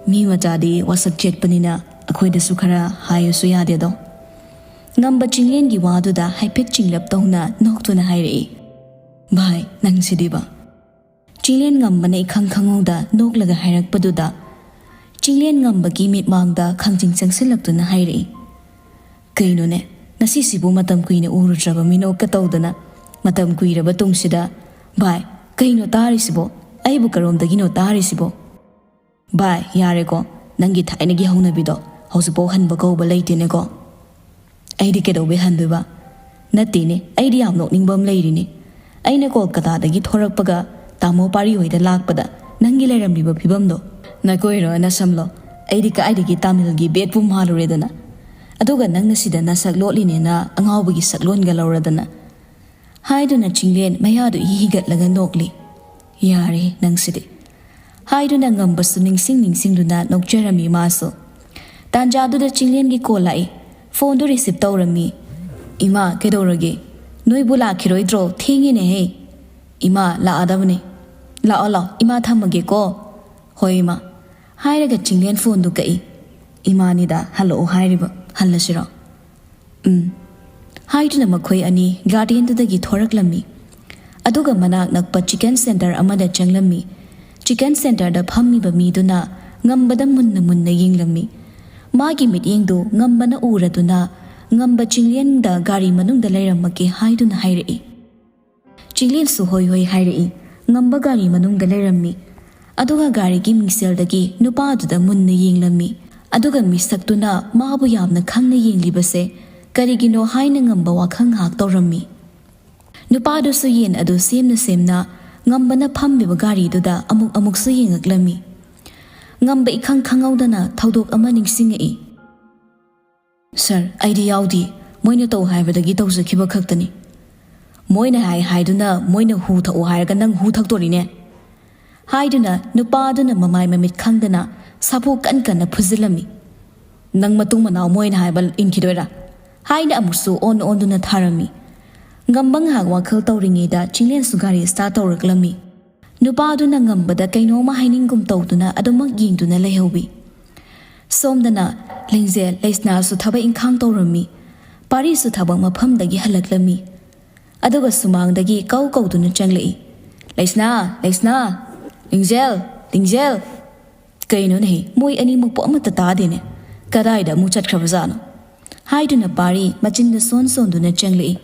ꯃꯤ ꯃꯆꯥꯗꯤ ꯋꯥꯁꯛ ꯆꯦꯠꯄꯅꯤꯅ ꯑꯩꯈꯣꯏꯗꯁꯨ ꯈꯔ ꯍꯥꯏꯌꯨꯁꯨ ꯌꯥꯗꯦꯗꯣ꯫ ꯉꯝꯕ ꯆꯤꯡꯂꯦꯟꯒꯤ ꯋꯥꯗꯨꯗ ꯍꯥꯏꯐꯦꯠ ꯆꯤꯡꯂꯞ ꯇꯧꯅ ꯅꯣꯛꯇꯨꯅ ꯍꯥꯏꯔꯛꯏ꯫ "ꯚꯥꯏ, ꯅꯪꯁꯤꯗꯤꯕ!" ꯆꯤꯡꯂꯦꯟ ꯉꯝꯕꯅ ꯏꯈꯪ ꯈꯪꯍꯧꯗ ꯅꯣꯛꯂꯒ ꯍꯥꯏꯔꯛꯄꯗꯨꯗ ꯆꯤꯡꯂꯦꯟ ꯉꯝꯕꯒꯤ ꯃꯤꯠꯃꯥꯡꯗ ꯈꯪꯖꯤꯡ ꯆꯪꯁꯤꯜꯂꯛꯇꯨꯅ ꯍꯥꯏꯔꯛꯏ꯫ "ꯀꯩꯅꯣꯅꯦ, ꯉꯁꯤꯁꯤꯕꯨ ꯃꯇꯝ ꯀꯨꯏꯅ ꯎꯔꯨꯗ꯭ꯔꯕ ꯃꯤꯅꯣꯛꯀ ꯇꯧꯗꯅ ꯃꯇꯝ ꯀꯨꯏꯔꯕ ꯇꯨꯡꯁꯤꯗ꯫ ꯚꯥꯏ, ꯀꯩꯅꯣ ꯇꯥꯔꯤꯁꯤꯕꯣ? ꯑꯩꯕꯨ ꯀꯔꯣꯝꯗꯒꯤꯅꯣ ꯇꯥꯔꯤꯁꯤꯕꯣ?" "ꯚꯥꯏ, ꯌꯥꯔꯦꯀꯣ, ꯅꯪꯒꯤ ꯊꯥꯏꯅꯒꯤ ꯍꯧꯅꯕꯤꯗꯣ ꯍꯧꯖꯤꯛꯐꯥꯎ ꯍꯟꯕ ꯀꯧꯕ ꯂꯩꯇꯦꯅꯦꯀꯣ?" "ꯑꯩꯗꯤ ꯀꯩꯗꯧꯕꯩ ꯍꯟꯗꯣꯏꯕ?" "ꯅꯠꯇꯦꯅꯦ, ꯑꯩꯗꯤ ꯌꯥꯝ ꯅꯣꯛꯅꯤꯡꯕ ꯑꯃ ꯂꯩꯔꯤꯅꯦ꯫ ꯑꯩꯅ ꯀꯣꯜꯀꯇꯥꯗꯒꯤ ꯊꯣꯔꯛꯄꯒ ꯇꯥꯃꯣ ꯄꯥꯔꯤ ꯍꯣꯏꯗ ꯂꯥꯛꯄꯗ ꯅꯪꯒꯤ ꯂꯩꯔꯝꯂꯤꯕ ꯐꯤꯕꯝꯗꯣ, ꯅꯀꯣꯏꯔꯣ ꯅꯁꯝꯂꯣ, ꯑꯩꯗꯤ ꯀꯥꯏꯗꯒꯤ ꯇꯥꯃꯤꯜꯒꯤ ꯕꯦꯠꯄꯨ ꯃꯥꯜꯂꯨꯔꯦꯗꯅ꯫ ꯑꯗꯨꯒ ꯅꯪꯅ ꯁꯤꯗ ꯅꯁꯛ ꯂꯣꯠꯂꯤꯅꯦꯅ ꯑꯉꯥꯎꯕꯒꯤ ꯁꯛꯂꯣꯟꯒ ꯂꯧꯔꯗꯅ," ꯍꯥꯏꯗꯨꯅ ꯆꯤꯡꯂꯦꯟ ꯃꯌꯥꯗꯨ ꯏ ꯍꯤꯒꯠꯂꯒ ꯅꯣꯛꯂꯤ꯫ "ꯌꯥꯔꯦ ꯅꯪꯁꯤꯗꯤ," ꯍꯥꯏꯗꯨꯅ ꯉꯝꯕꯁꯨ ꯅꯤꯡꯁꯤꯡ ꯅꯤꯡꯁꯤꯡꯗꯨꯅ ꯅꯣꯛꯆꯔꯝꯃꯤ ꯃꯥꯁꯨ꯫ ꯇꯥꯟꯖꯥꯗꯨꯗ ꯆꯤꯡꯂꯦꯟꯒꯤ ꯀꯣꯜ ꯂꯥꯛꯏ꯫ ꯐꯣꯟꯗꯨ ꯔꯤꯁꯤꯞ ꯇꯧꯔꯝꯃꯤ꯫ "ꯏꯃꯥ, ꯀꯩꯗꯧꯔꯒꯦ? ꯅꯣꯏꯕꯨ ꯂꯥꯛꯈꯤꯔꯣꯏꯗ꯭ꯔꯣ? ꯊꯦꯡꯉꯦꯅꯦꯍꯦ!" "ꯏꯃꯥ, ꯂꯥꯛꯑꯗꯕꯅꯦ꯫ ꯂꯥꯛꯑꯣ, ꯂꯥꯛꯑꯣ꯫ ꯏꯃꯥ, ꯊꯝꯃꯒꯦꯀꯣ꯫" "ꯍꯣꯏ, ꯏꯃꯥ," ꯍꯥꯏꯔꯒ ꯆꯤꯡꯂꯦꯟ ꯐꯣꯟꯗꯨ ꯀꯛꯏ꯫ "ꯏꯃꯥꯅꯤꯗ ꯍꯜꯂꯛꯑꯣ ꯍꯥꯏꯔꯤꯕ꯫ ꯍꯜꯂꯁꯤꯔꯣ?" "ꯎꯝ," ꯍꯥꯏꯗꯨꯅ ꯃꯈꯣꯏ ꯑꯅꯤ ꯒꯥꯔꯗꯦꯟꯗꯨꯗꯒꯤ ꯊꯣꯔꯛꯂꯝꯃꯤ꯫ ꯑꯗꯨꯒ ꯃꯅꯥꯛ ꯅꯛꯄ ꯆꯤꯀꯟ ꯁꯦꯟꯇꯔ ꯑꯃꯗ ꯆꯪꯂꯝꯃꯤ꯫ ꯆꯤꯀꯟ ꯁꯦꯟꯇꯔꯗ ꯐꯝꯃꯤꯕ ꯃꯤꯗꯨꯅ ꯉꯝꯕꯗ ꯃꯨꯟꯅ ꯃꯨꯟꯅ ꯌꯦꯡꯂꯝꯃꯤ꯫ ꯃꯥꯒꯤ ꯃꯤꯠꯌꯦꯡꯗꯨ ꯉꯝꯕꯅ ꯎꯔꯗꯨꯅ ꯉꯝꯕ ꯆꯤꯡꯂꯦꯟꯗ ꯒꯥꯔꯤ ꯃꯅꯨꯡꯗ ꯂꯩꯔꯝꯃꯒꯦ ꯍꯥꯏꯗꯨꯅ ꯍꯥꯏꯔꯛꯏ꯫ ꯆꯤꯡꯂꯦꯟꯁꯨ ꯍꯣꯏ ꯍꯣꯏ ꯍꯥꯏꯔꯛꯏ꯫ ꯉꯝꯕ ꯒꯥꯔꯤ ꯃꯅꯨꯡꯗ ꯂꯩꯔꯝꯃꯤ꯫ ꯑꯗꯨꯒ ꯒꯥꯔꯤꯒꯤ ꯃꯤꯡꯁꯦꯜꯗꯒꯤ ꯅꯨꯄꯥꯗꯨꯗ ꯃꯨꯟꯅ ꯌꯦꯡꯂꯝꯃꯤ꯫ ꯑꯗꯨꯒ ꯃꯤꯁꯛꯇꯨꯅ ꯃꯥꯕꯨ ꯌꯥꯝꯅ ꯈꯪꯅ ꯌꯦꯡꯂꯤꯕꯁꯦ ꯀꯔꯤꯒꯤꯅꯣ ꯍꯥꯏꯅ ꯉꯝꯕ ꯋꯥꯈꯜ ꯉꯥꯏꯍꯥꯛ ꯇꯧꯔꯝꯃꯤ꯫ ꯅꯨꯄꯥꯗꯨꯁꯨ ꯌꯦꯟ ꯑꯗꯨ ꯁꯦꯝꯅ ꯁꯦꯝꯅ ꯉꯝꯕꯅ ꯐꯝꯂꯤꯕ ꯒꯥꯔꯤꯗꯨꯗ ꯑꯃꯨꯛ ꯑꯃꯨꯛꯁꯨ ꯌꯦꯡꯉꯛꯂꯝꯃꯤ꯫ ꯉꯝꯕ ꯏꯈꯪ ꯈꯪꯍꯧꯗꯅ ꯊꯧꯗꯣꯛ ꯑꯃ ꯅꯤꯡꯁꯤꯡꯉꯛꯏ꯫ "ꯁꯥꯔ, ꯑꯩꯗꯤ ꯌꯥꯎꯗꯦ꯫ ꯃꯣꯏꯅ ꯇꯧ ꯍꯥꯏꯕꯗꯒꯤ ꯇꯧꯖꯈꯤꯕ ꯈꯛꯇꯅꯤ꯫" "ꯃꯣꯏꯅ ꯍꯥꯏ ꯍꯥꯏꯗꯨꯅ ꯃꯣꯏꯅ ꯍꯨ ꯊꯛꯑꯣ ꯍꯥꯏꯔꯒ ꯅꯪ ꯍꯨ ꯊꯛꯇꯣꯔꯤꯅꯦ?" ꯍꯥꯏꯗꯨꯅ ꯅꯨꯄꯥꯗꯨꯅ ꯃꯃꯥꯏ ꯃꯃꯤꯠ ꯈꯪꯗꯅ ꯁꯥꯐꯨ ꯀꯟ ꯀꯟꯅ ꯐꯨꯖꯤꯜꯂꯝꯃꯤ꯫ "ꯅꯪ ꯃꯇꯨꯡ ꯃꯅꯥꯎ ꯃꯣꯏꯅ ꯍꯥꯏꯕ ꯏꯟꯈꯤꯗꯣꯏꯔꯥ?" ꯍꯥꯏꯅ ꯑꯃꯨꯛꯁꯨ ꯑꯣꯟ ꯑꯣꯟꯗꯨꯅ ꯊꯥꯔꯝꯃꯤ꯫ ꯉꯝꯕ ꯉꯥꯏꯍꯥꯛ ꯋꯥꯈꯜ ꯇꯧꯔꯤꯉꯩꯗ ꯆꯤꯡꯂꯦꯟꯁꯨ ꯒꯥꯔꯤ ꯁ꯭ꯇꯥꯔꯠ ꯇꯧꯔꯛꯂꯝꯃꯤ꯫ ꯅꯨꯄꯥꯗꯨꯅ ꯉꯝꯕꯗ ꯀꯩꯅꯣꯝꯃ ꯍꯥꯏꯅꯤꯡꯒꯨꯝ ꯇꯧꯗꯨꯅ ꯑꯗꯨꯃꯛ ꯌꯦꯡꯗꯨꯅ ꯂꯩꯍꯧꯏ꯫ ꯁꯣꯝꯗꯅ ꯂꯤꯡꯖꯦꯜ ꯂꯩꯁꯅꯥꯁꯨ ꯊꯕꯛ ꯏꯪꯈꯥꯡ ꯇꯧꯔꯝꯃꯤ꯫ ꯄꯥꯔꯤꯁꯨ ꯊꯕꯛ ꯃꯐꯝꯗꯒꯤ ꯍꯜꯂꯛꯂꯝꯃꯤ꯫ ꯑꯗꯨꯒ ꯁꯨꯃꯥꯡꯗꯒꯤ ꯀꯧ ꯀꯧꯗꯨꯅ ꯆꯪꯂꯛꯏ꯫ "ꯂꯩꯁꯅꯥ! ꯂꯩꯁꯅꯥ! ꯂꯤꯡꯖꯦꯜ! ꯂꯤꯡꯖꯦꯜ!" "ꯀꯩꯅꯣꯅꯦꯍꯦ, ꯃꯣꯏ ꯑꯅꯤꯃꯛꯄꯨ ꯑꯃꯠꯇ ꯇꯥꯗꯦꯅꯦ꯫ ꯀꯗꯥꯏꯗ ꯑꯃꯨꯛ ꯆꯠꯈ꯭ꯔꯕꯖꯥꯠꯅꯣ?" ꯍꯥꯏꯗꯨꯅ ꯄꯥꯔꯤ ꯃꯆꯤꯟꯗ ꯁꯣꯟ ꯁꯣꯟꯗꯨꯅ ꯆꯪꯂꯛꯏ꯫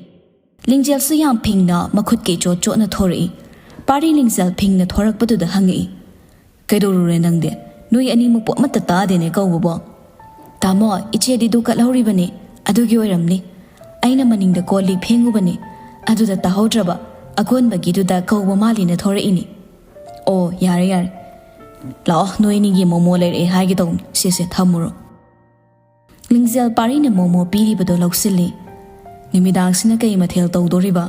ꯂꯤꯡꯖꯦꯜꯁꯨ ꯌꯥꯝ ꯐꯤꯡꯅ ꯃꯈꯨꯠ ꯀꯩ ꯆꯣꯠ ꯆꯣꯠꯅ ꯊꯣꯔꯛꯏ꯫ ꯄꯥꯔꯤ ꯂꯤꯡꯖꯦꯜ ꯐꯤꯡꯅ ꯊꯣꯔꯛꯄꯗꯨꯗ ꯍꯪꯉꯛꯏ꯫ "ꯀꯩꯗꯧꯔꯨꯔꯦ ꯅꯪꯗꯤ? ꯅꯣꯏ ꯑꯅꯤꯃꯛꯄꯨ ꯑꯃꯠꯇ ꯇꯥꯗꯦꯅꯦ ꯀꯧꯕꯕꯣ?" "ꯇꯥꯃꯣ, ꯏꯆꯦꯗꯤ ꯗꯨ ꯀꯠꯍꯧꯔꯤꯕꯅꯤ, ꯑꯗꯨꯒꯤ ꯑꯣꯏꯔꯝꯅꯤ꯫ ꯑꯩꯅ ꯃꯅꯤꯡꯗ ꯀꯣꯜ ꯂꯤꯛ ꯐꯦꯡꯉꯨꯕꯅꯤ, ꯑꯗꯨꯗ ꯇꯥꯍꯧꯗ꯭ꯔꯕ, ꯑꯀꯣꯟꯕꯒꯤꯗꯨꯗ ꯀꯧꯕ ꯃꯥꯜꯂꯤꯅ ꯊꯣꯔꯛꯏꯅꯤ꯫ ꯑꯣ, ꯌꯥꯔꯦ, ꯌꯥꯔꯦ꯫ ꯂꯥꯛꯑꯣ, ꯅꯣꯏ ꯑꯅꯤꯒꯤ ꯃꯣꯃꯣ ꯂꯩꯔꯛꯑꯦ ꯍꯥꯏꯒꯦ ꯇꯧꯕꯅꯤ꯫ ꯁꯦ, ꯁꯦ, ꯊꯝꯃꯨꯔꯣ꯫" ꯂꯤꯡꯖꯦꯜ ꯄꯥꯔꯤꯅ ꯃꯣꯃꯣ ꯄꯤꯔꯤꯕꯗꯣ ꯂꯧꯁꯤꯜꯂꯤ꯫ "ꯅꯨꯃꯤꯗꯥꯡꯁꯤꯅ ꯀꯩ ꯃꯊꯦꯜ ꯇꯧꯗꯣꯔꯤꯕ?"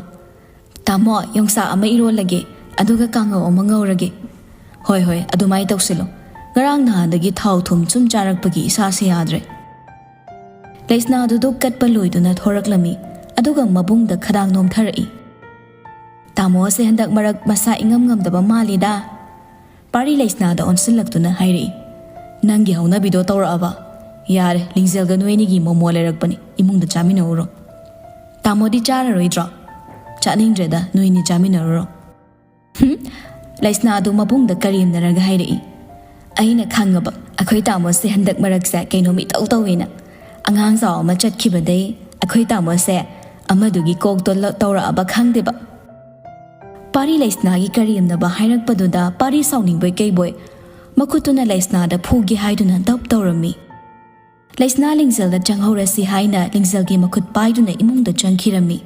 "ꯇꯥꯃꯣ, ꯌꯣꯡꯆꯥꯛ ꯑꯃ ꯏꯔꯣꯜꯂꯒꯦ, ꯑꯗꯨꯒ ꯀꯥꯡꯉꯧ ꯑꯃ ꯉꯧꯔꯒꯦ꯫" "ꯍꯣꯏ, ꯍꯣꯏ, ꯑꯗꯨꯃꯥꯏ ꯇꯧꯁꯤꯜꯂꯣ꯫ ꯉꯔꯥꯡ ꯅꯍꯥꯟꯗꯒꯤ ꯊꯥꯎ ꯊꯨꯝ ꯁꯨꯝ ꯆꯥꯔꯛꯄꯒꯤ ꯏꯁꯥꯁꯦ ꯌꯥꯗ꯭ꯔꯦ꯫" ꯂꯩꯁꯅꯥꯗꯨ ꯗꯨꯛ ꯀꯠꯄ ꯂꯣꯏꯗꯨꯅ ꯊꯣꯔꯛꯂꯝꯃꯤ, ꯑꯗꯨꯒ ꯃꯕꯨꯡꯗ ꯈꯗꯥꯡ ꯅꯣꯝꯊꯔꯛꯏ꯫ "ꯇꯥꯃꯣꯁꯦ ꯍꯟꯗꯛ ꯃꯔꯛ ꯃꯁꯥ ꯏꯉꯝ ꯉꯝꯗꯕ ꯃꯥꯜꯂꯤꯗ꯫" ꯄꯥꯔꯤ ꯂꯩꯁꯅꯥꯗ ꯑꯣꯟꯁꯤꯜꯂꯛꯇꯨꯅ ꯍꯥꯏꯔꯛꯏ꯫ "ꯅꯪꯒꯤ ꯍꯧꯅꯕꯤꯗꯣ ꯇꯧꯔꯛꯑꯕ? ꯌꯥꯔꯦ, ꯂꯤꯡꯖꯦꯜꯒ ꯅꯣꯏ ꯑꯅꯤꯒꯤ ꯃꯣꯃꯣ ꯂꯩꯔꯛꯄꯅꯤ, ꯏꯃꯨꯡꯗ ꯆꯥꯃꯤꯟꯅꯧꯔꯣ꯫" "ꯇꯥꯃꯣꯗꯤ ꯆꯥꯔꯔꯣꯏꯗ꯭ꯔꯣ?" "ꯆꯥꯅꯤꯡꯗ꯭ꯔꯦꯗ, ꯅꯣꯏ ꯑꯅꯤ ꯆꯥꯃꯤꯟꯅꯔꯨꯔꯣ꯫" "ꯍꯨꯝ꯫" ꯂꯩꯁꯅꯥꯗꯨ ꯃꯕꯨꯡꯗ ꯀꯔꯦꯝꯅꯔꯒ ꯍꯥꯏꯔꯛꯏ꯫ "ꯑꯩꯅ ꯈꯪꯉꯕ, ꯑꯩꯈꯣꯏ ꯇꯥꯃꯣꯁꯦ ꯍꯟꯗꯛ ꯃꯔꯛꯁꯦ ꯀꯩꯅꯣꯝ ꯏꯇꯧ ꯇꯧꯋꯦꯅ꯫ ꯑꯉꯥꯡ ꯆꯥꯎ ꯑꯃ ꯆꯠꯈꯤꯕꯗꯩ ꯑꯩꯈꯣꯏ ꯇꯥꯃꯣꯁꯦ ꯑꯃꯗꯨꯒꯤ ꯀꯣꯛꯇꯣ ꯂ-, ꯇꯧꯔꯛꯑꯕ ꯈꯪꯗꯦꯕ꯫" ꯄꯥꯔꯤ ꯂꯩꯁꯅꯥꯒꯤ ꯀꯔꯦꯝꯅꯕ ꯍꯥꯏꯔꯛꯄꯗꯨꯗ ꯄꯥꯔꯤ ꯁꯥꯎꯅꯤꯡꯕꯣꯏ ꯀꯩꯕꯣꯏ ꯃꯈꯨꯠꯇꯨꯅ ꯂꯩꯁꯅꯥꯗ ꯐꯨꯒꯦ ꯍꯥꯏꯗꯨꯅ ꯗꯞ ꯇꯧꯔꯝꯃꯤ꯫ ꯂꯩꯁꯅꯥ ꯂꯤꯡꯖꯦꯜꯗ ꯆꯪꯍꯧꯔꯁꯤ ꯍꯥꯏꯅ ꯂꯤꯡꯖꯦꯜꯒꯤ ꯃꯈꯨꯠ ꯄꯥꯏꯗꯨꯅ ꯏꯃꯨꯡꯗ ꯆꯪꯈꯤꯔꯝꯃꯤ꯫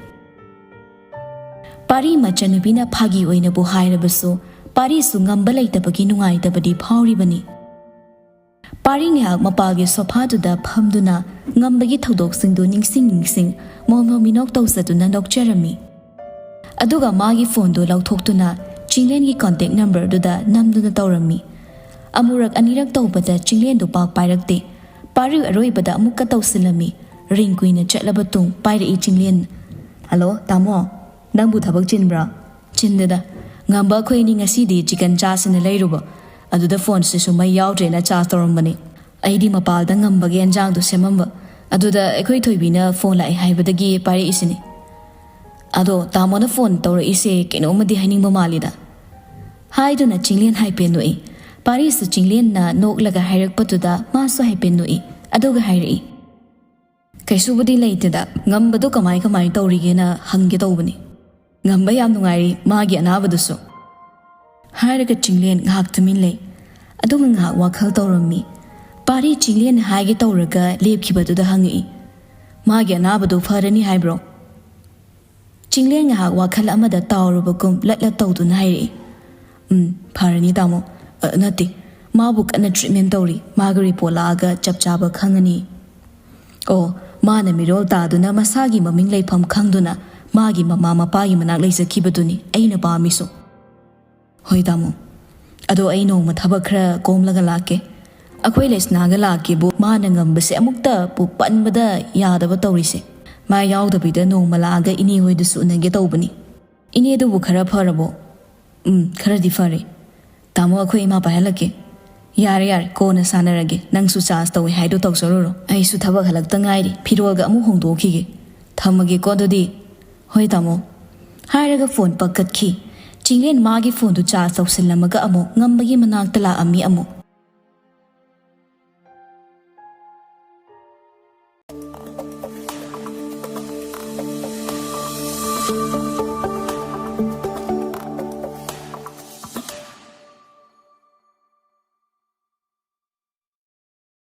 ꯄꯥꯔꯤ ꯃꯆꯟꯅꯨꯄꯤꯅ ꯐꯥꯒꯤ ꯑꯣꯏꯅꯕꯨ ꯍꯥꯏꯔꯕꯁꯨ, ꯄꯥꯔꯤꯁꯨ ꯉꯝꯕ ꯂꯩꯇꯕꯒꯤ ꯅꯨꯡꯉꯥꯏꯇꯕꯗꯤ ꯐꯥꯎꯔꯤꯕꯅꯤ꯫ ꯄꯥꯔꯤ ꯉꯥꯏꯍꯥꯛ ꯃꯄꯥꯒꯤ ꯁꯣꯐꯥꯗꯨꯗ ꯐꯝꯗꯨꯅ ꯉꯝꯕꯒꯤ ꯊꯧꯗꯣꯛꯁꯤꯡꯗꯨ ꯅꯤꯡꯁꯤꯡ ꯅꯤꯡꯁꯤꯡ ꯃꯣꯃꯣ ꯃꯤꯅꯣꯛ ꯇꯧꯖꯗꯨꯅ ꯅꯣꯛꯆꯔꯝꯃꯤ꯫ ꯑꯗꯨꯒ ꯃꯥꯒꯤ ꯐꯣꯟꯗꯨ ꯂꯧꯊꯣꯛꯇꯨꯅ ꯆꯤꯡꯂꯦꯟꯒꯤ ꯀꯣꯟꯇꯦꯛ ꯅꯝꯕꯔꯗꯨꯗ ꯅꯝꯗꯨꯅ ꯇꯧꯔꯝꯃꯤ꯫ ꯑꯃꯨꯔꯛ ꯑꯅꯤꯔꯛ ꯇꯧꯕꯗ ꯆꯤꯡꯂꯦꯟꯗꯨ ꯄꯥꯛ ꯄꯥꯏꯔꯛꯇꯦ꯫ ꯄꯥꯔꯤ ꯑꯔꯣꯏꯕꯗ ꯑꯃꯨꯛꯀ ꯇꯧꯁꯤꯜꯂꯝꯃꯤ꯫ ꯔꯤꯡ ꯀꯨꯏꯅ ꯆꯠꯂꯕ ꯇꯨꯡ ꯄꯥꯏꯔꯛꯏ ꯆꯤꯡꯂꯦꯟ꯫ "ꯍꯜꯂꯣ, ꯇꯥꯃꯣ꯫ ꯅꯪꯕꯨ ꯊꯕꯛ ꯆꯤꯟꯕ꯭ꯔꯥ?" "ꯆꯤꯟꯗꯦꯗ꯫ ꯉꯝꯕ ꯑꯩꯈꯣꯏ ꯑꯅꯤ ꯉꯁꯤꯗꯤ ꯆꯤꯀꯟ ꯆꯥꯁꯦꯅ ꯂꯩꯔꯨꯕ, ꯑꯗꯨꯗ ꯐꯣꯟꯁꯤꯁꯨ ꯃꯩ ꯌꯥꯎꯗ꯭ꯔꯦꯅ ꯆꯥꯔꯖ ꯇꯧꯔꯝꯕꯅꯤ꯫ ꯑꯩꯗꯤ ꯃꯄꯥꯜꯗ ꯉꯝꯕꯒꯤ ꯑꯦꯟꯖꯥꯡꯗꯣ ꯁꯦꯝꯃꯝꯕ, ꯑꯗꯨꯗ ꯑꯩꯈꯣꯏ ꯊꯣꯏꯕꯤꯅ ꯐꯣꯟ ꯂꯥꯛꯑꯦ ꯍꯥꯏꯕꯗꯒꯤ ꯄꯥꯏꯔꯛꯏꯁꯤꯅꯤ꯫ "ꯑꯗꯣ ꯇꯥꯃꯣꯅ ꯐꯣꯟ ꯇꯧꯔꯛꯏꯁꯦ ꯀꯩꯅꯣꯝꯃꯗꯤ ꯍꯥꯏꯅꯤꯡꯕ ꯃꯥꯜꯂꯤꯗ?" ꯍꯥꯏꯗꯨꯅ ꯆꯤꯡꯂꯦꯟ ꯍꯥꯏꯐꯦꯠ ꯅꯣꯛꯏ꯫ ꯄꯥꯔꯤꯁꯨ ꯆꯤꯡꯂꯦꯟꯅ ꯅꯣꯛꯂꯒ ꯍꯥꯏꯔꯛꯄꯗꯨꯗ ꯃꯥꯁꯨ ꯍꯥꯏꯐꯦꯠ ꯅꯣꯛꯏ, ꯑꯗꯨꯒ ꯍꯥꯏꯔꯛꯏ, "ꯀꯩꯁꯨꯕꯨꯗꯤ ꯂꯩꯇꯦꯗ, ꯉꯝꯕꯗꯣ ꯀꯃꯥꯏ ꯀꯃꯥꯏ ꯇꯧꯔꯤꯒꯦꯅ ꯍꯪꯒꯦ ꯇꯧꯕꯅꯤ꯫ ꯉꯝꯕ ꯌꯥꯝ ꯅꯨꯡꯉꯥꯏꯔꯤ, ꯃꯥꯒꯤ ꯑꯅꯥꯕꯗꯨꯁꯨ꯫" ꯍꯥꯏꯔꯒ ꯆꯤꯡꯂꯦꯟ ꯉꯥꯏꯍꯥꯛ ꯇꯨꯃꯤꯟ ꯂꯩ꯫ ꯑꯗꯨꯒ ꯉꯥꯏꯍꯥꯛ ꯋꯥꯈꯜ ꯇꯧꯔꯝꯃꯤ꯫ ꯄꯥꯔꯤ ꯆꯤꯡꯂꯦꯟꯅ ꯍꯥꯏꯒꯦ ꯇꯧꯔꯒ ꯂꯦꯞꯈꯤꯕꯗꯨꯗ ꯍꯪꯉꯛꯏ, "ꯃꯥꯒꯤ ꯑꯅꯥꯕꯗꯨ ꯐꯔꯅꯤ ꯍꯥꯏꯕ꯭ꯔꯣ?" ꯆꯤꯡꯂꯦꯟ ꯉꯥꯏꯍꯥꯛ ꯋꯥꯈꯜ ꯑꯃꯗ ꯇꯥꯎꯔꯨꯕꯒꯨꯝ ꯂꯠ ꯂꯠ ꯇꯧꯗꯨꯅ ꯍꯥꯏꯔꯛꯏ, "ꯎꯝ, ꯐꯔꯅꯤ ꯇꯥꯃꯣ꯫ ꯑ, ꯅꯠꯇꯦ, ꯃꯥꯕꯨ ꯀꯟꯅ ꯇ꯭ꯔꯤꯠꯃꯦꯟ ꯇꯧꯔꯤ꯫ ꯃꯥꯒ ꯔꯤꯄꯣꯔꯠ ꯂꯥꯛꯑꯒ ꯆꯞ ꯆꯥꯕ ꯈꯪꯉꯅꯤ꯫" ꯑꯣ, ꯃꯥꯅ ꯃꯤꯔꯣꯜ ꯇꯥꯗꯨꯅ ꯃꯁꯥꯒꯤ ꯃꯃꯤꯡ ꯂꯩꯐꯝ ꯈꯪꯗꯨꯅ ꯃꯥꯒꯤ ꯃꯃꯥ ꯃꯄꯥꯒꯤ ꯃꯅꯥꯛ ꯂꯩꯖꯈꯤꯕꯗꯨꯅꯤ ꯑꯩꯅ ꯄꯥꯝꯃꯤꯁꯨ꯫ "ꯍꯣꯏ ꯇꯥꯃꯣ꯫ ꯑꯗꯣ ꯑꯩ ꯅꯣꯡꯃ ꯊꯕꯛ ꯈꯔ ꯀꯣꯝꯂꯒ ꯂꯥꯛꯀꯦ꯫ ꯑꯩꯈꯣꯏ ꯂꯩꯁꯅꯥꯒ ꯂꯥꯛꯀꯦꯕꯨ ꯃꯥꯅ ꯉꯝꯕꯁꯦ ꯑꯃꯨꯛꯇ ꯄꯨ-, ꯄꯟꯕꯗ ꯌꯥꯗꯕ ꯇꯧꯔꯤꯁꯦ꯫ ꯃꯥ ꯌꯥꯎꯗꯕꯤꯗ ꯅꯣꯡꯃ ꯂꯥꯛꯑꯒ ꯏꯅꯦ ꯍꯣꯏꯗꯨꯁꯨ ꯎꯅꯒꯦ ꯇꯧꯕꯅꯤ꯫ ꯏꯅꯦꯗꯨꯕꯨ ꯈꯔ ꯐꯔꯕꯣ?" "ꯎꯝ, ꯈꯔꯗꯤ ꯐꯔꯦ꯫ ꯇꯥꯃꯣ, ꯑꯩꯈꯣꯏ ꯏꯃꯥ ꯄꯥꯏꯍꯜꯂꯛꯀꯦ꯫" "ꯌꯥꯔꯦ, ꯌꯥꯔꯦ, ꯀꯣꯟꯅ ꯁꯥꯟꯅꯔꯒꯦ꯫ ꯅꯪꯁꯨ ꯆꯥꯔꯖ ꯇꯧꯋꯦ ꯍꯥꯏꯗꯣ ꯇꯧꯖꯔꯨꯔꯣ꯫ ꯑꯩꯁꯨ ꯊꯕꯛ ꯍꯜꯂꯛꯇ ꯉꯥꯏꯔꯤ꯫ ꯐꯤꯔꯣꯜꯒ ꯑꯃꯨꯛ ꯍꯣꯡꯗꯣꯛꯈꯤꯒꯦ꯫ ꯊꯝꯃꯒꯦꯀꯣ ꯑꯗꯨꯗꯤ꯫" "ꯍꯣꯏ ꯇꯥꯃꯣ꯫" ꯍꯥꯏꯔꯒ ꯐꯣꯟ ꯄꯛꯀꯠꯈꯤ꯫ ꯆꯤꯡꯂꯦꯟ ꯃꯥꯒꯤ ꯐꯣꯟꯗꯨ ꯆꯥꯔꯖ ꯇꯧꯁꯤꯜꯂꯝꯃꯒ ꯑꯃꯨꯛ ꯉꯝꯕꯒꯤ ꯃꯅꯥꯛꯇ ꯂꯥꯛꯑꯝꯃꯤ ꯑꯃꯨꯛ꯫